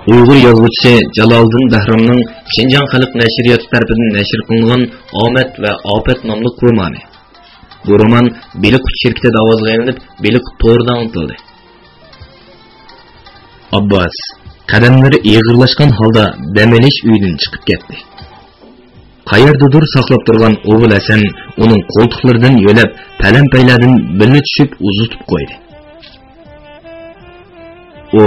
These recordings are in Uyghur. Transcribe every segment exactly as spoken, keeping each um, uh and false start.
ئۇيغۇر يازغۇچىسى جالالىدىن بەھرامنىڭ شىنجاڭ خەلق نەشرىياتى تەرىپىدىن نەشر قىلىنغان ئامەت ۋە ئاپەت ناملىق رومانى. بۇ رومان بېلىق قۇت شىركىتى داۋاسىغا ئېلىنىپ، بېلىق قۇت تورىدا ئاڭلىتىلدى. ئابباس قەدەملىرى ئېغىرلاشقان ھالدا دەم ئېلىش ئۆيىدىن چىقىپ كەتتى. قەيەردىدۇر ساقلاپ تۇرغان ئوبۇل ھەسەن ئۇنىڭ قولتۇقلىرىدىن يۆلەپ، پەلەمپەيلەردىن بىرنى چۈشۈپ ئۇزىتىپ قويدى. ئۇ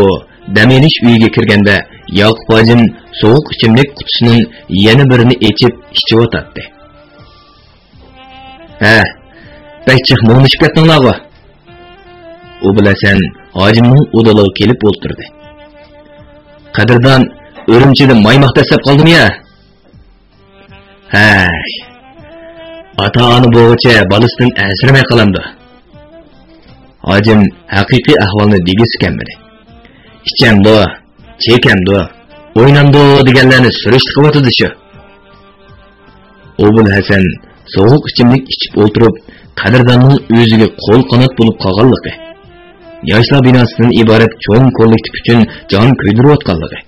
دەم ئېلىش ئۆيىگە كىرگەندە، ياقۇپ ھاجىم سوغۇق ئىچىملىك قۇتىسىنىڭ يەنە بىرىنى ئېچىپ ئىچىۋاتاتتى. ھە، بەك جىق مۇڭدىشىپ كەتتىڭلارغۇ؟ ئوبۇل ھەسەن ھاجىمنىڭ ئۇدۇلىغا كېلىپ ئولتۇردى. قەدىردان، ئۈرۈمچىدە مايماق دەسسەپ قالدىمۇ يا؟ ھەي، ئاتا-ئانا بولغۇچە بالىسىدىن ئەنسىرىمەي قالامدۇ؟ ھاجىم ھەقىقىي ئەھۋالنى دېگۈسى كەلمىدى. ئىچەمدۇ، چېكەمدۇ، ئوينامدۇ دېگەنلەرنى سۈرۈشتە قىلىۋاتىدۇ شۇ. ئوبۇل ھەسەن سوغۇق ئىچىملىك ئىچىپ ئولتۇرۇپ، قەدىرداننىڭ ئۆزىگە قول-قانات بولۇپ قالغانلىقى، ياشلار بىناسىدىن ئىبارەت چوڭ كوللېكتىپ ئۈچۈن جان كۆيدۈرۈۋاتقانلىقى،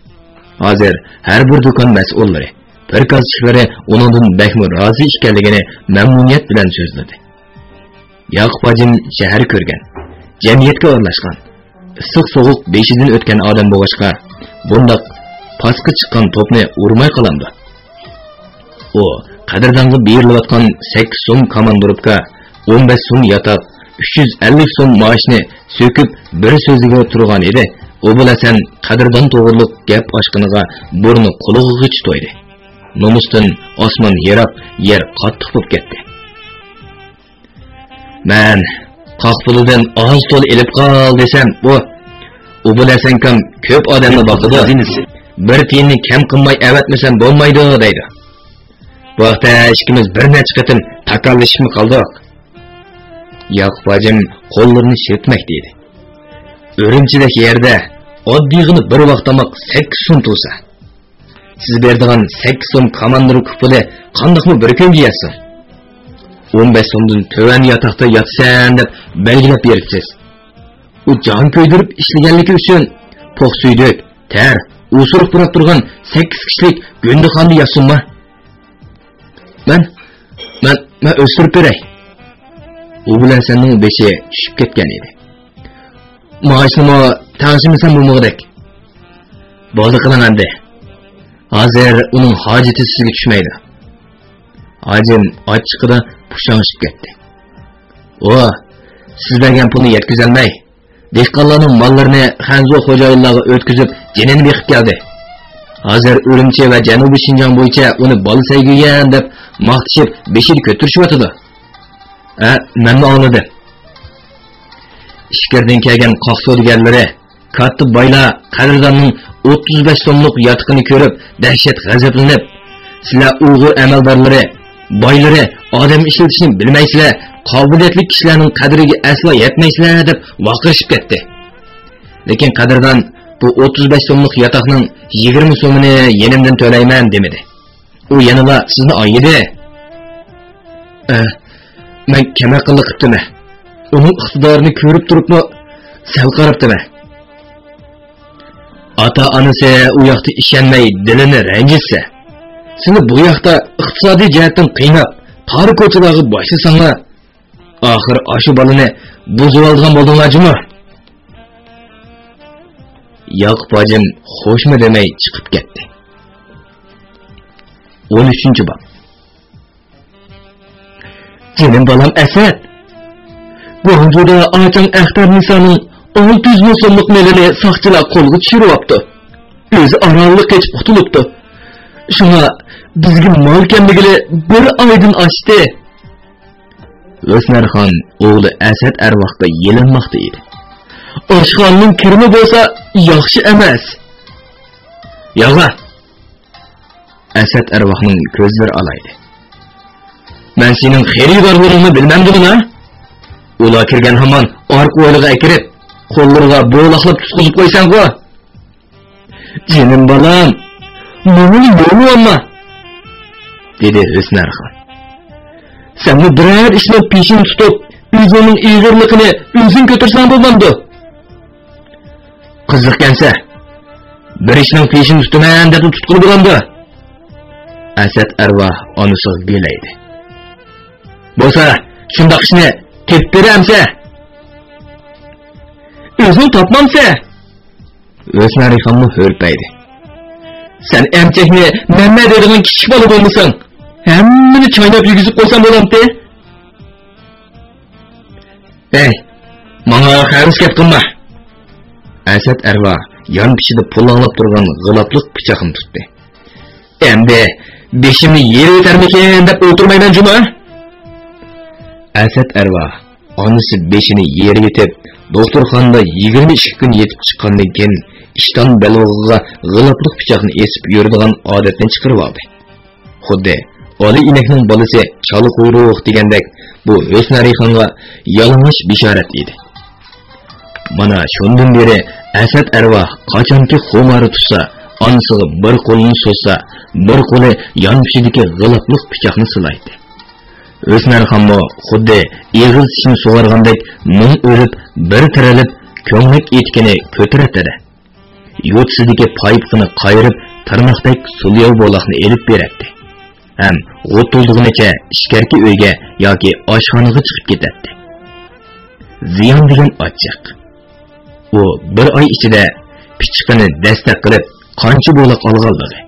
ھازىر ھەر بىر دۇكان مەسئۇللىرى، پىركازچىلىرى ئۇنىڭدىن بەكمۇ رازى ئىكەنلىكىنى مەمنۇنىيەت بىلەن سۆزلىدى. ياقۇپ ھاجىم شەھەر كۆرگەن، جەمئىيەتكە ئارىلاشقان، ئىسسىق-سوغۇق بېشىدىن ئۆتكەن ئادەم بولغاچقا، بۇنداق پاسقا چىققان توپنى ئۇرماي قالامدۇ؟ ئۇ قەدىردانغا بېرىلىۋاتقان سەككىز سوم كاماندىروپكا، ئون بەش سوم ياتاق، ئۈچ يۈز ئەللىك سوم مائاشنى سۆكۈپ بىر سۆزلىگىلى تۇرغان ئىدى، ئوبۇل ھەسەن قەدىردان توغرۇلۇق گەپ ئاچقىنىغا بۇرنى قۇلىقىغىچە تويدى. نومۇستىن ئاسمان يىراق، يەر قاتتىق بولۇپ كەتتى. مەن قاق پۇلىدىن ئاز تولا ئېلىپ قال دېسەم، بۇ ئوبۇل ھەسەنكام كۆپ ئادەمنى باقىدۇ، بىر تىيىننى كەم قىلماي ئەۋەتمىسەم بولمايدۇ دەيدۇ. بۇ ھەقتە ئىككىمىز بىر نەچچە قېتىم تاكاللىشىپمۇ قالدۇق. ياقۇپ ھاجىم قوللىرىنى شىلتىمەكتە ئىدى. ئۈرۈمچىدەك يەردە ئاددىيغىنا بىر ۋاق تاماق سەككىز سوم تۇرسا، سىز بېرىدىغان سەككىز سوم كاماندىروپكا پۇلى قانداقمۇ بىر كۈنگە يەتسۇن؟ ئون بەش سومدىن تۆۋەن ياتاقتا ياتىسەن دەپ بەلگىلەپ بېرىپسىز. ئۇ جان كۆيدۈرۈپ ئىشلىگەنلىكى ئۈچۈن پوق سۈيدۈك، تەر، ئۇسۇرۇق پۇراپ تۇرغان سەككىز كىشىلىك گۇندىخانىدا ياتسۇنما؟ مەن، مەن، مەن ئۆستۈرۈپ بېرەي. ئوبۇل ھەسەننىڭ بېشى چۈشۈپ كەتكەن ئىدى. مائاشنىمۇ تەڭشىمىسەم بولمىغۇدەك. بولدى قىلىڭ ئەمدى. ھازىر ئۇنىڭ ھاجىتى سىزگە چۈشمەيدۇ. ھاجىم ئاچچىقىدا پۇشاڭشىپ كەتتى. ئۇ، سىز بەرگەن پۇلنى يەتكۈزەلمەي، دېھقانلارنىڭ ماللىرىنى خەنزۇ خوجايىنلارغا ئۆتكۈزۈپ، جېنىنى بېقىپ كەلدى. ھازىر ئۈرۈمچى ۋە جەنۇبىي شىنجاڭ بويىچە ئۇنى بالا سۆيگۈچىيەن دەپ ماختىشىپ، بېشىنى كۆتۈرۈشۈۋاتىدۇ. ھە، مەنمۇ ئاڭلىدىم. ئىچكىرىدىن كەلگەن قاق سودىگەرلىرى، كاتتا بايلار قەدىرداننىڭ ئوتتۇز بەش سوملۇق ياتىقىنى كۆرۈپ، دەھشەت غەزەپلىنىپ، سىلەر ئۇيغۇر ئەمەلدارلىرى، بايلىرى ئادەم ئىشلىتىشنى بىلمەيسىلەر، قابىلىيەتلىك كىشىلەرنىڭ قەدرىگە ئەسلا يەتمەيسىلەر دەپ ۋارقىرىشىپ كەتتى. لېكىن قەدىردان بۇ ئوتتۇز بەش سوملۇق ياتاقنىڭ يىگىرمە سومىنى يېنىمدىن تۆلەيمەن دېمىدى. ئۇ يەنىلا سىزنى ئايىدى. ئە، مەن كەم ئەقىللىق قىپتىمەن. ئۇنىڭ ئىقتىدارىنى كۆرۈپ تۇرۇپمۇ سەل قاراپتىمەن. ئاتا-ئانىسى ئۇ ياقتا ئىشەنمەي دىلىنى رەنجىتسە، سىلى بۇ ياقتا ئىقتىسادىي جەھەتتىن قىيناپ، تار كوچىلارغا باشلىساڭلار، ئاخىر ئاشۇ بالىنى بۇزۇۋالىدىغان بولدۇڭلار جۇمۇ. ياقۇپ ھاجىم خوشمۇ دېمەي چىقىپ كەتتى. ئون ئۈچىنچى باب. جېنىم بالام ئەسەت! گۇاڭجۇدا ئاچاڭ ئەختەر نىسانىڭ ئالتە يۈز مىڭ سوملۇق مېلىنى ساقچىلار قولغا چۈشۈرۈۋاپتۇ. ئۆزى ئارانلا قېچىپ قۇتۇلۇپتۇ. شۇڭا بىزگە مال كەلمىگىلى بىر ئايدىن ئاشتى. ھۆسنارخان ئوغلى ئەسەت ئەرۋاھقا يېلىنماقتا ئىدى. ئاشخانىنىڭ كىرىمى بولسا ياخشى ئەمەس. ياغا! ئەسەت ئەرۋاھنىڭ كۆزلىرى ئالايدى. مەن سېنىڭ خېرىدارلىرىڭنى بىلمەمدىمەن ھە؟ ئۇلار كىرگەن ھامان ئارقا ھويلىغا ئەكىرىپ، قوللىرىغا بولاقلاپ تۇتقۇزۇپ قويساڭغۇ. جېنىم بالام، ماڭىلا يولۇۋالما، دېدى ھۆسنارخان. سەنمۇ بىرەر ئىشنىڭ پېشىنى تۇتۇپ، ئۆزۈڭنىڭ ئېغىرلىقىنى ئۆزۈڭ كۆتۈرسەڭ بولمامدۇ؟ قىزىقكەنسە، بىر ئىشنىڭ پېشىنى تۇتىمەن دەپلا تۇتقىلى بولامدۇ؟ ئەسەت ئەرۋاھ ئانىسىغا گۆلەيدى. بولسا، شۇنداق ئىشنى تېپىپ بېرەمسە؟ ئۆزۈڭ تاپمامسە؟ ھۆسنارىخانمۇ ھۈرپەيدى. سەن ئەمچەكنى مەنمە دەيدىغان كىچىك بالا بولمىساڭ، ھەممىنى چايناپ يېگۈزۈپ قويسام بولامتى؟ ھەي، ماڭا خەۋىرسىز گەپ قىلما! ئەسەت ئەرۋاھ يان پېشىدا پۇلاڭلاپ تۇرغان غىلاپلىق پىچاقنى تۇتتى. ئەمدى بېشىمنى يېرىۋېتەرمىكىن دەپ ئولتۇرمايمەن جۇما! ئەسەت ئەرۋاھ ئانىسى بېشىنى يېرىۋېتىپ، دوختۇرخانىدا يىگىرمە ئىككى كۈن يېتىپ چىققاندىن كېيىن، ئىشتان بەلبېغىغا غىلاپلىق پىچاقنى ئېسىپ يۈرىدىغان ئادەتنى چىقىرىۋالدى. خۇددى ئالا ئىنەكنىڭ بالىسى چالا قۇيرۇق دېگەندەك، بۇ ھۆسنەرىخانغا يالىڭاچ بېشارەت ئىدى. مانا شۇندىن بېرى ئەسەت ئەرۋاھ قاچانكى خۇمارى تۇتسا، ئانىسىغا بىر قولىنى سوزسا، بىر قولى يان پېشىدىكى غىلاپلىق پىچاقنى سىلايتتى. ھۆسنەرخانمۇ خۇددى ئېغىز چىشىنى سۇغارغاندەك مىڭ ئۆرۈپ، بىر تىرىلىپ، كۆڭلەك ئېتىكىنى كۆتۈرەتتى-دە، يوتىسىدىكى پايپىقىنى قايرىپ، تىرناقتەك سۇلياۋ بولاقنى ئېلىپ بېرەتتى ھەم غۇتۇلدىغىنىچە ئىچكەرىكى ئۆيگە ياكى ئاشخانىغا چىقىپ كېتەتتى. زىيان دېگەن ئاچچىق. ئۇ بىر ئاي ئىچىدە پىچىقىنى دەستەك قىلىپ، قانچە بولاق ئالغانلىقى،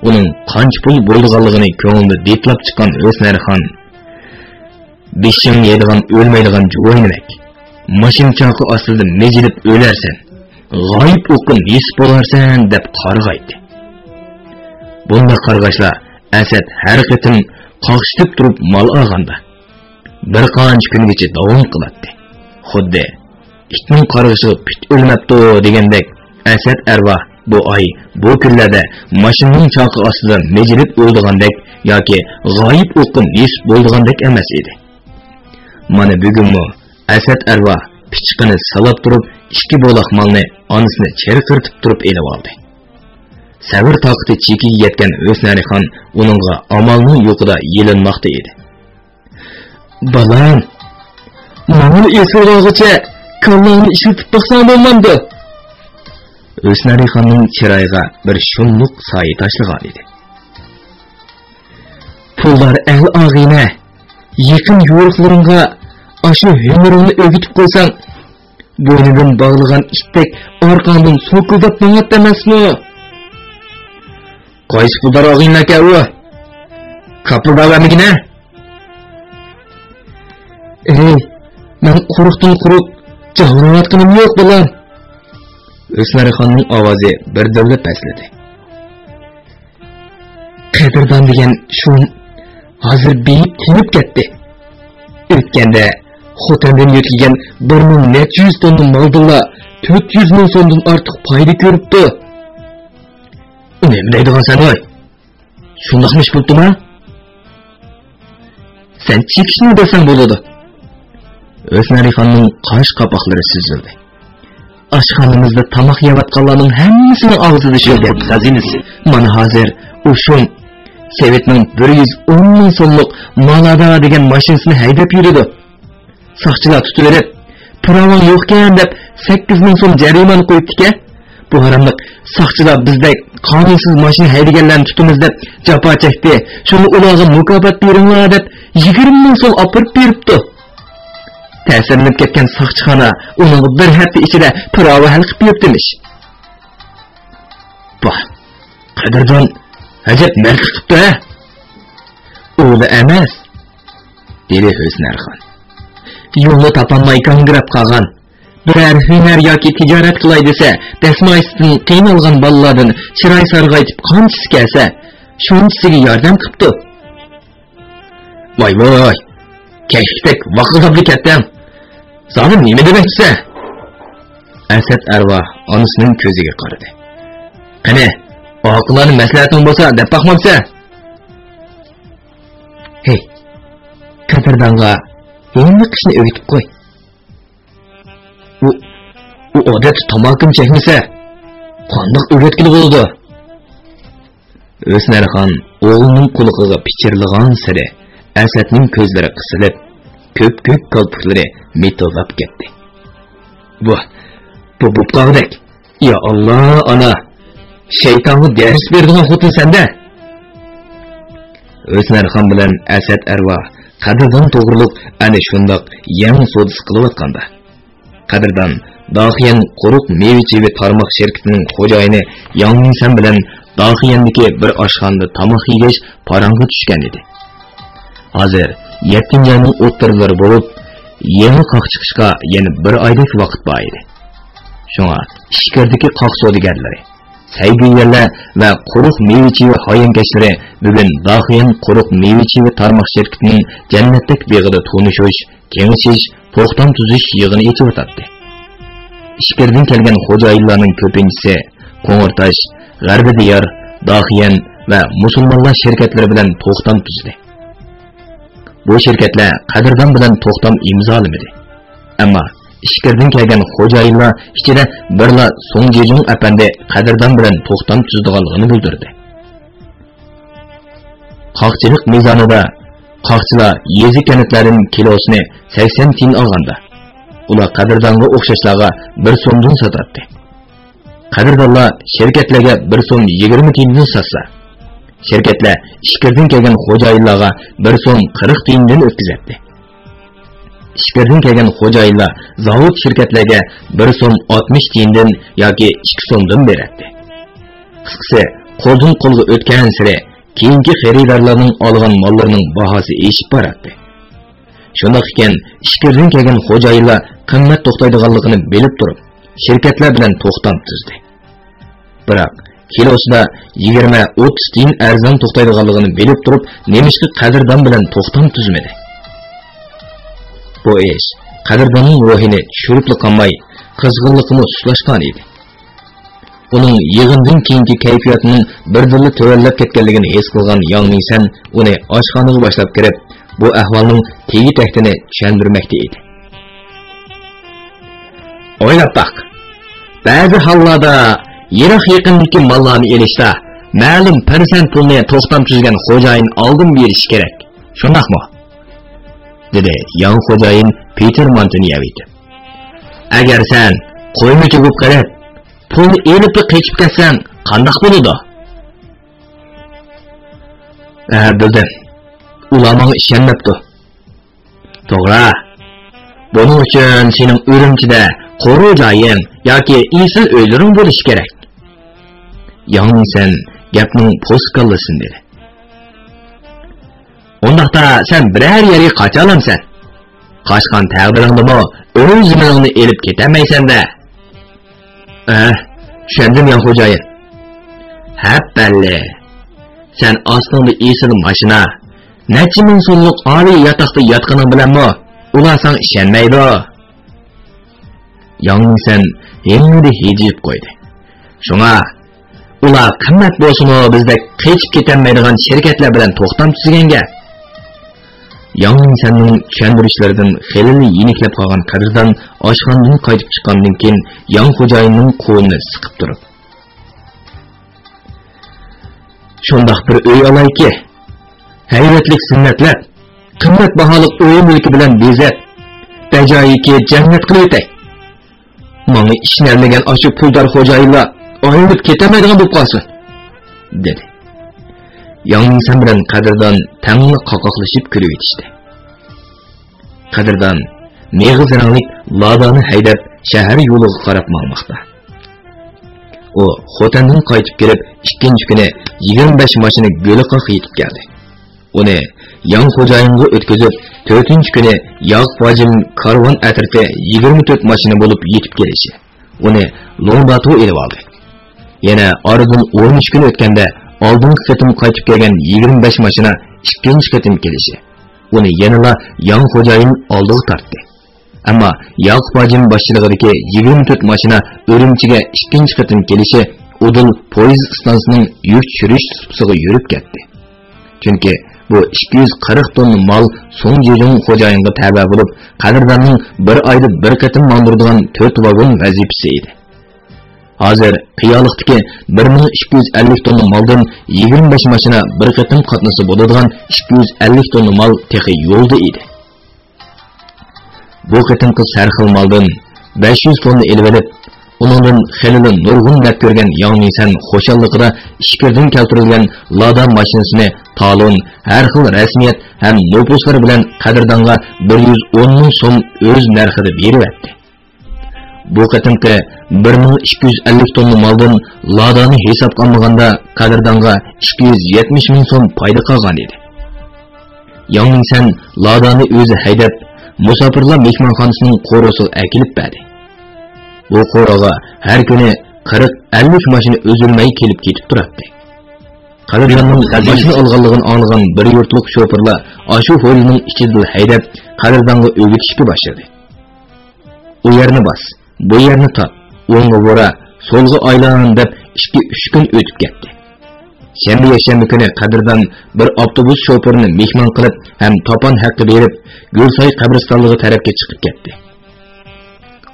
ئۇنىڭ قانچە پۇل بولىدىغانلىقىنى كۆڭلىدە دىتلاپ چىققان ھۆسنەرخان، بېشىڭنى يەيدىغان ئۆلمەيدىغان جۇۋاينىمەك، ماشىنا چاقى ئاستىدا مىجىلىپ ئۆلەرسەن، غايىب ئوققا نېسىپ بولارسەن دەپ قارغايتتى. بۇنداق قارغاشلار ئەسەت ھەر قېتىم قاقشىتىپ تۇرۇپ مال ئالغاندا، بىر قانچە كۈنگىچە داۋام قىلاتتى. خۇددى ئىتنىڭ قارغىشىغا پىت ئۆلمەپتۇ دېگەندەك، ئەسەت ئەرۋاھ بۇ ئاي، بۇ كۈنلەردە ماشىنىنىڭ چاقى ئاستىدا مىجىلىپ ئۆلىدىغاندەك ياكى غايىب ئوققا نېسىپ بولىدىغاندەك ئەمەس ئىدى. مانا بۈگۈنمۇ ئەسەت ئەرۋاھ پىچىقىنى سىلاپ تۇرۇپ، ئىككى بولاق مالنى ئانىسىنى چىرقىرىتىپ تۇرۇپ ئېلىۋالدى. سەۋر تاقىتى چېكىگە يەتكەن ھۆسنەرىخان ئۇنىڭغا ئامالنىڭ يوقىدا يېلىنماقتا ئىدى. بالام، ماڭىلا ئېسىلغانغىچە كاللاڭنى ئىشلىتىپ باقساڭ بولمامدۇ؟ ھۆسنەرىخاننىڭ چىرايىغا بىر شۇملۇق سايە تاشلىغان ئىدى. پۇلدار ئەل ئاغىنە، يېقىن يورۇقلىرىڭغا ئاشۇ ھۈنىرىڭنى ئۆگىتىپ قويساڭ، بوينىدىن باغلىغان ئىتتەك ئارقاڭدىن سوكۇلداپ ماڭاتتى ئەمەسمۇ؟ قايسى پۇلدار ئاغىنىلەركەن ئۇ؟ كاپىلداۋەرمىگىنە! ئەي، مەن قۇرۇقتىن قۇرۇق جاۋۇرۇۋاتقىنىم يوق، بالام. ھۆسنەرخاننىڭ ئاۋازى بىردىنلا پەسلىدى. قەدىردان دېگەن شۇ ھازىر بېيىپ تېنىپ كەتتى. ئۆتكەندە خوتەندىن يۆتكىگەن بىر مىڭ نەچچە يۈز توننا مالدىنلا تۆت يۈز مىڭ سومدىن ئارتۇق پايدا كۆرۈپتۇ. نېمە دەيدىغانسەن ۋاي؟ شۇنداقمۇ ئىش بوپتۇما؟ سەن چېكىشنى دېسەڭ بولىدۇ. ھۆسنەرىخاننىڭ قاش قاپاقلىرى سۈزۈلدى. ئاشخانىمىزدا تاماق يەۋاتقانلارنىڭ ھەممىسىنىڭ ئاغزىدا شۇ گەپ. خەزىنىسى. مانا ھازىر ئۇ شۇ سېۋىتنىڭ بىر يۈز ئون مىڭ سوملۇق مالادا دېگەن ماشىنىسىنى ھەيدەپ يۈرىدۇ. ساقچىلار تۇتۇۋېلىپ، پىراۋاڭ يوقكەن دەپ سەككىز مىڭ سوم جەرىمانە قويۇپتىكەن. بۇ ھاراملىق ساقچىلار بىزدەك قانۇنسىز ماشىنا ھەيدىگەنلەرنى تۇتىمىز دەپ جاپا چەكتى. شۇڭا ئۇلارغا مۇكاپات بېرىڭلار دەپ يىگىرمە مىڭ سوم ئاپىرىپ بېرىپتۇ. تەسىرلىنىپ كەتكەن ساقچىخانا ئۇنىڭغا بىر ھەپتە ئىچىدە پىراۋا ھەل قىلىپ بېرىپتىمىش. باھ، قەدىردان ئەجەب مەردلىك قىپتۇ ھە؟ ئۇلا ئەمەس، دېدى ھۆسنەرخان. يولنى تاپالماي گاڭگىراپ قالغان، بىرەر ھۈنەر ياكى تىجارەت قىلاي دېسە، دەسمايىسىدىن قىينالغان بالىلاردىن چىراي سارغايتىپ قانچىسى كەلسە، شۇنچىسىگە ياردەم قىپتۇ. ۋاي ۋاي، كەشتەك ۋاقىلداپلا كەتتىڭ. زالىم نېمە دېمەكچىسەن؟ ئەسەت ئەرۋاھ ئانىسىنىڭ كۆزىگە قارىدى. قېنى، ئاقىلانە مەسلىھەتىڭ بولسا دەپ باقمامسەن؟ ھەي، قەدىردانغا ھېلىقى ئىشنى ئۆگىتىپ قوي. ئۇ، ئۇ ئادەتتە تاماكىمۇ چەكمىسە، قانداق ئۆگەتكىلى بولىدۇ؟ ھۆسنەرخان ئوغلىنىڭ قۇلىقىغا پىچىرلىغانسېرى ئەسەتنىڭ كۆزلىرى قىسىلىپ، كۆپكۆك كالپۇكلىرى مىتىلداپ كەتتى. بۇ، بۇ بوپقاغۇدەك. يا ئاللا، ئانا! شەيتانغا دەرس بېرىدىغان خوتۇن سەندە! ھۆسنەرخان بىلەن ئەسەت ئەرۋا قەدىردان توغرۇلۇق ئەنە شۇنداق يەڭ سودىسى قىلىۋاتقاندا، قەدىردان داخىيەن قۇرۇق مېۋە-چېۋە تارماق شىركىتىنىڭ خوجايىنى ياڭ مىڭسەن بىلەن داخىيەندىكى بىر ئاشخانىدا تاماق يېگەچ پاراڭغا چۈشكەن ئىدى. ھازىر يەتتىنچى ئاينىڭ ئوتتۇرىلىرى بولۇپ، يېڭى قاق چىقىشقا يەنە بىر ئايدەك ۋاقىت بار ئىدى. شۇڭا ئىچكىرىدىكى قاق سودىگەرلىرى، سەيگۈيەنلەر ۋە قۇرۇق مېۋە-چېۋە ھايانكەشلىرى بۈگۈن داخىيەن قۇرۇق مېۋە-چېۋە تارماق شىركىتىنىڭ جەننەتتەك بېغىدا تونۇشۇش، كېڭىشىش، توختام تۈزۈش يىغىنى ئېچىۋاتاتتى. ئىچكىرىدىن كەلگەن خوجايىنلارنىڭ كۆپىنچىسى قوڭۇرتاش، غەربىي دىيار، داخىيەن ۋە مۇسۇلمانلار شىركەتلىرى بىلەن توختام تۈزدى. بۇ شىركەتلەر قەدىردان بىلەن توختام ئىمزالىمىدى. ئەمما ئىچكىرىدىن كەلگەن خوجايىنلار ئىچىدە بىرلا سۇڭ جېجۇڭ ئەپەندى قەدىردان بىلەن توختام تۈزىدىغانلىقىنى بىلدۈردى. قاقچىلىق مىزانىدا قاقچىلار يېزا-كەنتلەردىن كىلوسىنى سەكسەن تىيىن ئالغاندا، ئۇلار قەدىردانغا ئوخشاشلارغا بىر سومدىن ساتاتتى. قەدىردانلار شىركەتلەرگە بىر سوم يىگىرمە تىيىندىن ساتسا، شىركەتلەر ئىچكىرىدىن كەلگەن خوجايىنلارغا بىر سوم قىرىق تىيىندىن ئۆتكۈزەتتى. ئىچكىرىدىن كەلگەن خوجايىنلار زاۋۇت شىركەتلەرگە بىر سوم ئاتمىش تىيىندىن ياكى ئىككى سومدىن بېرەتتى. قىسقىسى، قولدىن قولغا ئۆتكەنسېرى كېيىنكى خېرىدارلارنىڭ ئالغان ماللىرىنىڭ باھاسى ئېشىپ باراتتى. شۇنداق ئىكەن، ئىچكىرىدىن كەلگەن خوجايىنلار قىممەت توختايدىغانلىقىنى بىلىپ تۇرۇپ، شىركەتلەر بىلەن توختام تۈزدى. بىراق، كىلوسىدا يىگىرمە، ئوتتۇز تىيىن ئەرزان توختايدىغانلىقىنى بىلىپ تۇرۇپ، نېمىشقا قەدىردان بىلەن توختام تۈزمىدى؟ بۇ ئىش قەدىرداننىڭ روھىنى چۈشۈرۈپلا قالماي، قىزغىنلىقىمۇ سۇسلاشقان ئىدى. ئۇنىڭ يىغىندىن كېيىنكى كەيپىياتىنىڭ بىردىنلا تۆۋەنلەپ كەتكەنلىكىنى ھېس قىلغان ياڭ مىڭسەن ئۇنى ئاشخانىغا باشلاپ كىرىپ، بۇ ئەھۋالنىڭ تېگى-تەكتىنى چۈشەندۈرمەكتە ئىدى. ئويلاپ باق، بەزى ھاللاردا يىراق-يېقىندىكى ماللارنى ئېلىشتا مەلۇم پىرسەنت پۇلنى توختام تۈزگەن خوجايىن ئالدىن بېرىشى كېرەك، شۇنداقمۇ؟ دېدى ياڭ خوجايىن پېتىر مانتىنى يەۋېتىپ. ئەگەر سەن قويمىچى بولۇپ قېلىپ، پۇلنى ئېلىپلا قېچىپ كەتسەڭ قانداق بولىدۇ؟ ھە، بىلدىم. ئۇلار ماڭا ئىشەنمەپتۇ. توغرا. بۇنىڭ ئۈچۈن سېنىڭ ئۈرۈمچىدە قورۇ جايىڭ ياكى ئېسىل ئۆيلىرىڭ بولۇشى كېرەك. ياڭ مىڭسەن گەپنىڭ پوست كاللىسىنى دېدى. ئۇنداقتا سەن بىرەر يەرگە قاچالامسەن؟ قاچقان تەقدىرىڭدىمۇ ئۆز زېمىنىڭنى ئېلىپ كېتەلمەيسەن-دە. ئەھ، چۈشەندىم يا خوجايىن. ھەپپەللى، سەن ئاستىڭدا ئېسىل ماشىنا، نەچچە مىڭ سوملۇق ئالىي ياتاقتا ياتقىنىڭ بىلەنمۇ ئۇلار ساڭا ئىشەنمەيدۇ. ياڭ مىڭسەن ھىڭدە ھىجىيىپ قويدى. شۇڭا، ئۇلار قىممەت بولسىمۇ بىزدەك قېچىپ كېتەلمەيدىغان شىركەتلەر بىلەن توختام تۈزگەن گەپ. ياڭ مىڭسەننىڭ چۈشەندۈرۈشلىرىدىن خېلىلا يېنىكلەپ قالغان قەدىردان ئاشخانىدىن قايتىپ چىققاندىن كېيىن، ياڭ خوجايىننىڭ قولىنى سىقىپ تۇرۇپ، شۇنداق بىر ئۆي ئالايكى، ھەيۋەتلىك زىننەتلەپ، قىممەت باھالىق ئۆي مۈلكى بىلەن بېزەپ، بەجايىكى جەننەت قىلىۋېتەي. ماڭا ئىشىنەلمىگەن ئاشۇ پۇلدار خوجايىنلار ئايرىلىپ كېتەلمەيدىغان بولۇپ قالسۇن، دېدى. ياڭ مىڭسەن بىلەن قەدىردان تەڭلا قاقاقلىشىپ كۈلۈۋېتىشتى. قەدىردان مېغىز رەڭلىك لادانى ھەيدەپ، شەھەر يولىغا قاراپ ماڭماقتا. ئۇ خوتەندىن قايتىپ كېلىپ، ئىككىنچى كۈنى يىگىرمە بەش ماشىنا گۆلىقاغا يېتىپ كەلدى. ئۇنى ياڭ خوجايىنغا ئۆتكۈزۈپ، تۆتىنچى كۈنى ياقۇپ ھاجىم كارۋان ئەترىتى يىگىرمە تۆت ماشىنا بولۇپ يېتىپ كېلىشى، ئۇنى لوڭباتۇ ئېلىۋالدى. يەنە ئارىدىن ئون ئۈچ كۈن ئۆتكەندە، ئالدىنقى قېتىم قايتىپ كەلگەن يىگىرمە بەش ماشىنا ئىككىنچى قېتىم كېلىشى، ئۇنى يەنىلا ياڭ خوجايىن ئالدىغا تارتتى. ئەمما ياقۇپ ھاجىم باشچىلىقىدىكى يىگىرمە تۆت ماشىنا ئۈرۈمچىگە ئىككىنچى قېتىم كېلىشى ئۇدۇل پويىز ئىستانسىسىنىڭ يۈك چۈشۈرۈش سۇپىسىغا يۈرۈپ كەتتى. چۈنكى بۇ ئىككى يۈز قىرىق توننا مال سۇڭ جېجۇڭ خوجايىنغا تەۋە بولۇپ، قەدىرداننىڭ بىر ئايدا بىر قېتىم ماڭدۇرىدىغان تۆت ۋاگون ۋەزىپىسى ئىدى. ھازىر قىيالىقتىكى بىر مىڭ ئىككى يۈز ئەللىك توننا مالدىن يىگىرمە بەش ماشىنا بىر قېتىم قاتنىسا بولىدىغان ئىككى يۈز ئەللىك توننا مال تېخى يولدا ئىدى. بۇ قېتىمقى سەرخىل مالدىن بەش يۈز توننا ئېلىۋېلىپ، ئۇنىڭدىن خېلىلا نۇرغۇن نەپ كۆرگەن ياڭ مىڭسەن خۇشاللىقىدا ئىچكىرىدىن كەلتۈرۈلگەن لادا ماشىنىسىنى تالون، ھەر خىل رەسمىيەت ھەم نوپۇسلىرى بىلەن قەدىردانغا بىر يۈز ئون مىڭ سوم ئۆز نەرخىدە بېرىۋەتتى. بۇ قېتىمقى بىر مىڭ ئىككى يۈز ئەللىك توننا مالدىن لادانى ھېسابقا ئالمىغاندا، قەدىردانغا ئىككى يۈز يەتمىش مىڭ سوم پايدا قالغان ئىدى. ياڭ مىڭسەن لادانى ئۆزى ھەيدەپ، مۇساپىرلار مېھمانخانىسىنىڭ قورۇسىغا ئەكېلىپ بەردى. بۇ قورۇغا ھەر كۈنى قىرىق، ئەللىك ماشىنا ئۈزۈلمەي كېلىپ كېتىپ تۇراتتى. قەدىرداننىڭ ماشىنا ئالغانلىقىنى ئاڭلىغان بىر يۇرتلۇق شوپۇرلار ئاشۇ ھويلىنىڭ ئىچىدىلا ھەيدەپ، قەدىردانغا ئۆگىتىشكە باشلىدى. «ئۇ يەرنى باس، بۇ يەرنى تارت، ئوڭغا بۇرا، سولغا ئايلان» دەپ ئىككى، ئۈچ كۈن ئۆتۈپ كەتتى. شەنبە، يەكشەنبە كۈنى قەدىردان بىر ئاپتوبۇس شوپۇرىنى مېھمان قىلىپ ھەم تاپان ھەققى بېرىپ، گۈلساي قەبرىستانلىقى تەرەپكە چىقىپ كەتتى.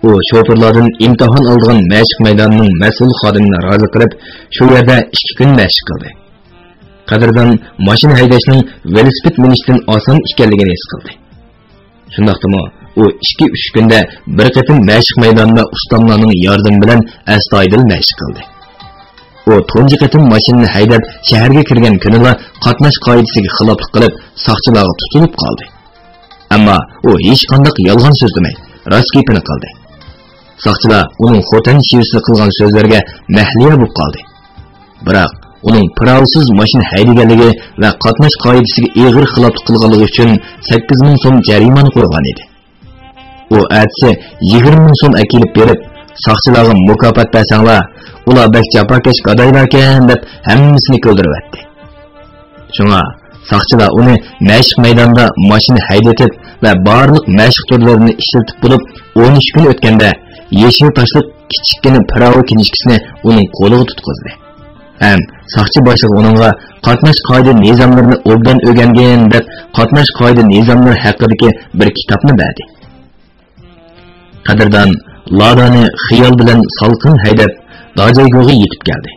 ئۇ شوپۇرلاردىن ئىمتىھان ئالىدىغان مەشىق مەيدانىنىڭ مەسئۇل خادىمىنى رازى قىلىپ، شۇ يەردە ئىككى كۈن مەشىق قىلدى. قەدىردان ماشىنا ھەيدەشنىڭ ۋېلىسىپىت مىنىشتىن ئاسان ئىكەنلىكىنى ھېس قىلدى. شۇنداقتىمۇ ئۇ ئىككى، ئۈچ كۈندە بىر قېتىم مەشىق مەيدانىدا ئۇستاملارنىڭ ياردىمى بىلەن ئەستايىدىل مەشىق قىلدى. ئۇ تۇنجى قېتىم ماشىنىنى ھەيدەپ شەھەرگە كىرگەن كۈنىلا قاتناش قائىدىسىگە خىلاپلىق قىلىپ، ساقچىلارغا تۇتۇلۇپ قالدى. ئەمما ئۇ ھېچقانداق يالغان سۆزلىمەي، راست گېپىنى قىلدى. ساقچىلار ئۇنىڭ خوتەن شىۋىسىدە قىلغان سۆزلىرىگە مەھلىيا بولۇپ قالدى. بىراق، ئۇنىڭ پىراۋىسىز ماشىنا ھەيدىگەنلىكى ۋە قاتناش قائىدىسىگە ئېغىر خىلاپلىق قىلغانلىقى ئۈچۈن سەككىز مىڭ سوم جەرىمانە قويغان ئىدى. ئۇ ئەتىسى يىگىرمە مىڭ سوم ئەكېلىپ بېرىپ، ساقچىلارغا مۇكاپات بەرسەڭلار، ئۇلار بەك جاپاكەش گادايلاركەن دەپ ھەممىسىنى كۈلدۈرۈۋەتتى. شۇڭا ساقچىلار ئۇنى مەشىق مەيدانىدا ماشىنا ھەيدىتىپ ۋە بارلىق مەشىق تۈرلىرىنى ئىشلىتىپ بولۇپ، ئون ئۈچ كۈن ئۆتكەندە، يېشىل تاشلىق كىچىككىنە پىراۋا كىنىشكىسىنى ئۇنىڭ قولىغا تۇتقۇزدى. ھەم ساقچى باشلىقى ئۇنىڭغا قاتناش قائىدە نىزاملىرىنى ئوبدان ئۆگەنگىن دەپ، قاتناش قائىدە نىزاملىرى ھەققىدىكى بىر كىتابنى بەردى. قەدىردان لادانى خىيال بىلەن سالقىن ھەيدەپ، داجايگوغا يېتىپ كەلدى.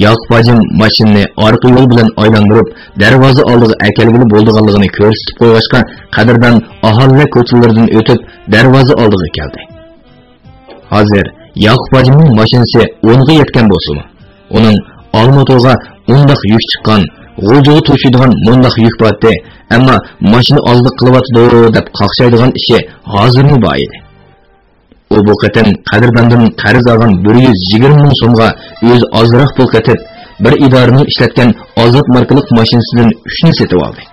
ياقۇپ ھاجىم ماشىنىنى ئارقا يول بىلەن ئايلاندۇرۇپ، دەرۋازا ئالدىغا ئەكەلگىلى بولىدىغانلىقىنى كۆرسىتىپ قويغاچقا، قەدىردان ئاھالىلەر كوچىلىرىدىن ئۆتۈپ، دەرۋازا ئالدىغا كەلدى. ھازىر ياقۇپ ھاجىمنىڭ ماشىنىسى ئونغا يەتكەن بولسىمۇ، ئۇنىڭ ئالمۇتوغا ئۇنداق يۈك چىققان، غۇلجىغا توشۇيدىغان مۇنداق يۈك بارتى، ئەمما ماشىنا ئالدىدا قېلىۋاتىدۇ دەپ قاقشايدىغان ئىشى ھازىرمۇ بار ئىدى. ئۇ بۇ قېتىم قەدىرداندىن قەرز ئالغان بىر يۈز يىگىرمە مىڭ سومغا ئۆزى ئازراق پۇل قېتىپ، بىر ئىدارىنىڭ ئىشلەتكەن ئازات ماركىلىق ماشىنىسىدىن ئۈچنى سېتىۋالدى.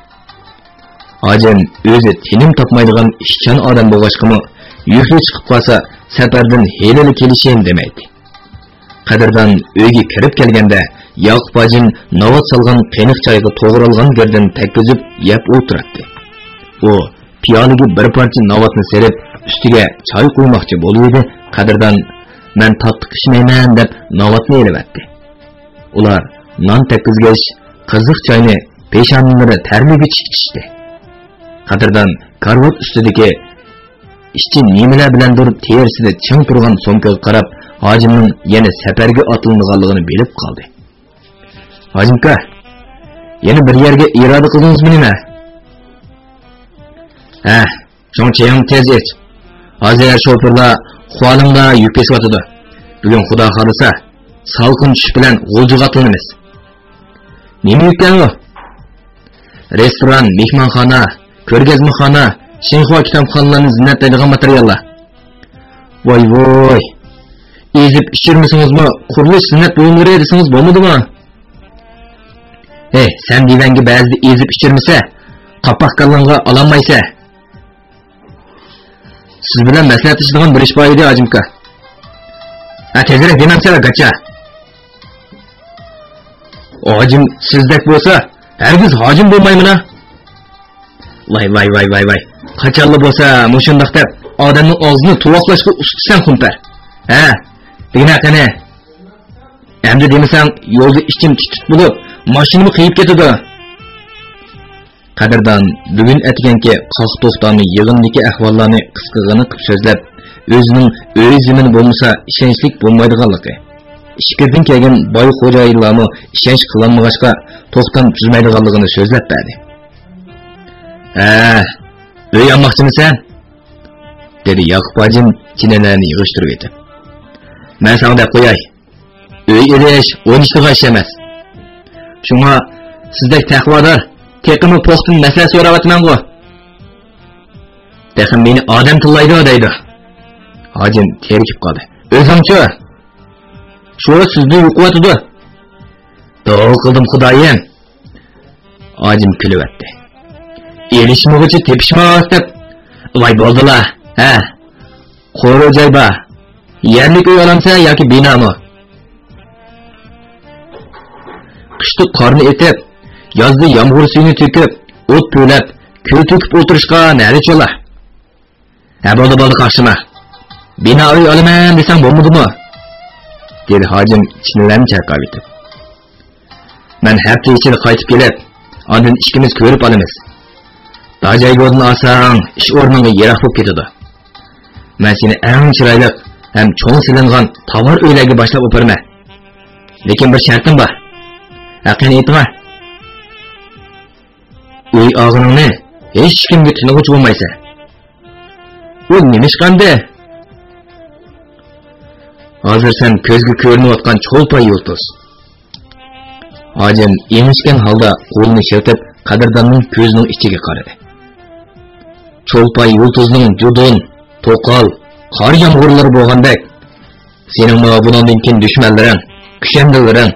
ھاجىم ئۆزى تىنىم تاپمايدىغان ئىشچان ئادەم بولغاچقىمۇ، يۈكلۈك چىقىپ قالسا، سەپەردىن ھېلىلا كېلىشىم دېمەيتتى. قەدىردان ئۆيگە كىرىپ كەلگەندە، ياقۇپ ھاجىم ناۋات سالغان قېنىق چايغا توغرالغان گىردىنى تەگكۈزۈپ يەپ ئولتۇراتتى. ئۇ پىيالىگە بىر پارچە ناۋاتنى سېلىپ، ئۈستىگە چاي قۇيماقچى بولۇۋىدى، قەدىردان «مەن تاتلىق ئىچمەيمەن» دەپ ناۋاتنى ئېلىۋەتتى. ئۇلار نان تەگكۈزگەچ، قىزىق چاينى پېشانىلىرى تەرلىگۈچە ئىچتى. قەدىردان كارىۋات ئۈستىدىكى ئىچى نېمىلەر بىلەندۇر تېرىسىدە چىڭ تۇرغان سومكىغا قاراپ، ھاجىمنىڭ يەنە سەپەرگە ئاتلىنىدىغانلىقىنى بىلىپ قالدى. «ھاجىمكا، يەنە بىر يەرگە ئىرادە قىلدىڭىزمۇ نېمە؟» «ھە، شۇڭا چېيىڭنى تېز ئىچ. ھازىر شوپۇرلار خۇالىڭدا يۈك بېسىۋاتىدۇ. بۈگۈن خۇدا خالىسا، سالقىن چۈش بىلەن غۇلجىغا ئاتلىنىمىز.» «نېمە يۈككەن ئۇ؟» «رېستوران، مېھمانخانا، كۆرگەزمىخانا، شىنخۇا كىتابخانىلارنى زىننەتلەيدىغان ماتېرىياللار.» «ۋاي ۋاي، ئېزىپ ئىچۈرمىسىڭىزمۇ، قۇرۇلۇش زىننەت بۇيۇملىرى دېسىڭىز بولمىدىمۇ؟» «ھەي، سەن دىۋەڭگە بەزىدە ئېزىپ ئىچۈرمىسە، قاپاق كاللاڭغا ئالالمايسەن.» «سىز بىلەن مەسلىھەتلىشىدىغان بىر ئىش بار ئىدى، ھاجىمكا.» «ھە، تېزرەك دېمەمسەن، گاچا.» «ھاجىم سىزدەك بولسا، ھەرگىز ھاجىم بولمايمەن-ھە.» «ۋاي، ۋاي، ۋاي، ۋاي، ۋاي. قاچانلا بولسا مۇشۇنداق دەپ، ئادەمنىڭ ئاغزىنى تۇۋاقلاشقا ئۇستىسەن، خۇمپەر. ھە، دېگىنە قېنى.» «ئەمدى دېمىسەڭ، يولدا ئىچىم تىت-تىت بولۇپ، ماشىنىمۇ قېيىپ كېتىدۇ.» قەدىردان بۈگۈن ئەتىگەنكى قاق توختامى يىغىنىدىكى ئەھۋاللارنى قىسقىغىنە قىلىپ سۆزلەپ، ئۆزىنىڭ ئۆي زېمىنى بولمىسا ئىشەنچلىك بولمايدىغانلىقى، ئىچكىرىدىن كەلگەن باي خوجايىنلارمۇ ئىشەنچ قىلالمىغاچقا، توختام تۈزمەيدىغانلىقىنى سۆزلەپ بەردى. «ھە، ئۆي ئالماقچىمىسەن؟» دېدى ياقۇپ ھاجىم چىنىلەرنى يىغىشتۇرۇۋېتىپ. مەن ساڭا دەپ قوياي، ئۆي ئېلىش ئوينىشىدىغان ئىش ئەمەس. شۇڭا سىزدەك تەقۋادار تېخىمۇ پوختىن مەسلىھەت سوراۋاتىمەنغۇ. تېخى مېنى ئادەم تىللايدۇ دەيدۇ. ھاجىم تېرىكىپ قالدى. ئۆزۈڭچۇ؟ شۇ سىزنى يۇقۇۋاتىدۇ. دۇئا قىلدىم خۇدايىم. ھاجىم كۈلۈۋەتتى. ئېلىشمىغۇچى تېپىشماس دەپ. ۋاي بولدىلا، ھە. قورۇ جاي بار. يەرلىك ئۆي ئالامسەن ياكى بىنامۇ؟ قىشتا قارنى ئېتىپ، يازدا يامغۇر سۈيىنى تۆكۈپ، ئوت پۈۋلەپ، كۈل تۆكۈپ ئولتۇرۇشقا نەدە چولا؟ ھە، بولدى، بولدى، قاقشىما. بىنا ئۆي ئالىمەن دېسەڭ بولمىدىمۇ؟ دېدى ھاجىم چىنىلەرنى چايقاۋېتىپ. مەن ھەپتە ئىچىدە قايتىپ كېلىپ، ئاندىن ئىككىمىز كۆرۈپ ئالىمىز. داجايگودىن ئالساڭ، ئىش ئورنۇڭغا يىراق بولۇپ كېتىدۇ. مەن سېنى ئەڭ چىرايلىق ھەم چوڭ سېلىنغان تاۋار ئۆيلەرگە باشلاپ ئاپىرىمەن. لېكىن بىر شەرتىم بار. ھە، قېنى ئېيتىڭا. ئۆي ئالغىنىڭنى ھېچكىمگە تونۇغۇچى بولمايسەن. ئۇ نېمىشقا ئەمدى؟ ھازىر سەن كۆزگە كۆرۈنۈۋاتقان چولپان يۇلتۇز. ھاجىم ئېڭىشكەن ھالدا قولىنى شىلتىپ، قەدىرداننىڭ كۆزىنىڭ ئىچىگە قارىدى. چولپان يۇلتۇزنىڭ جۇدۇن، توقال، قار يامغۇرلىرى بولغاندەك، سېنىڭمۇ بۇنىڭدىن كېيىن دۈشمەنلىرىڭ، كۈشەندىلىرىڭ،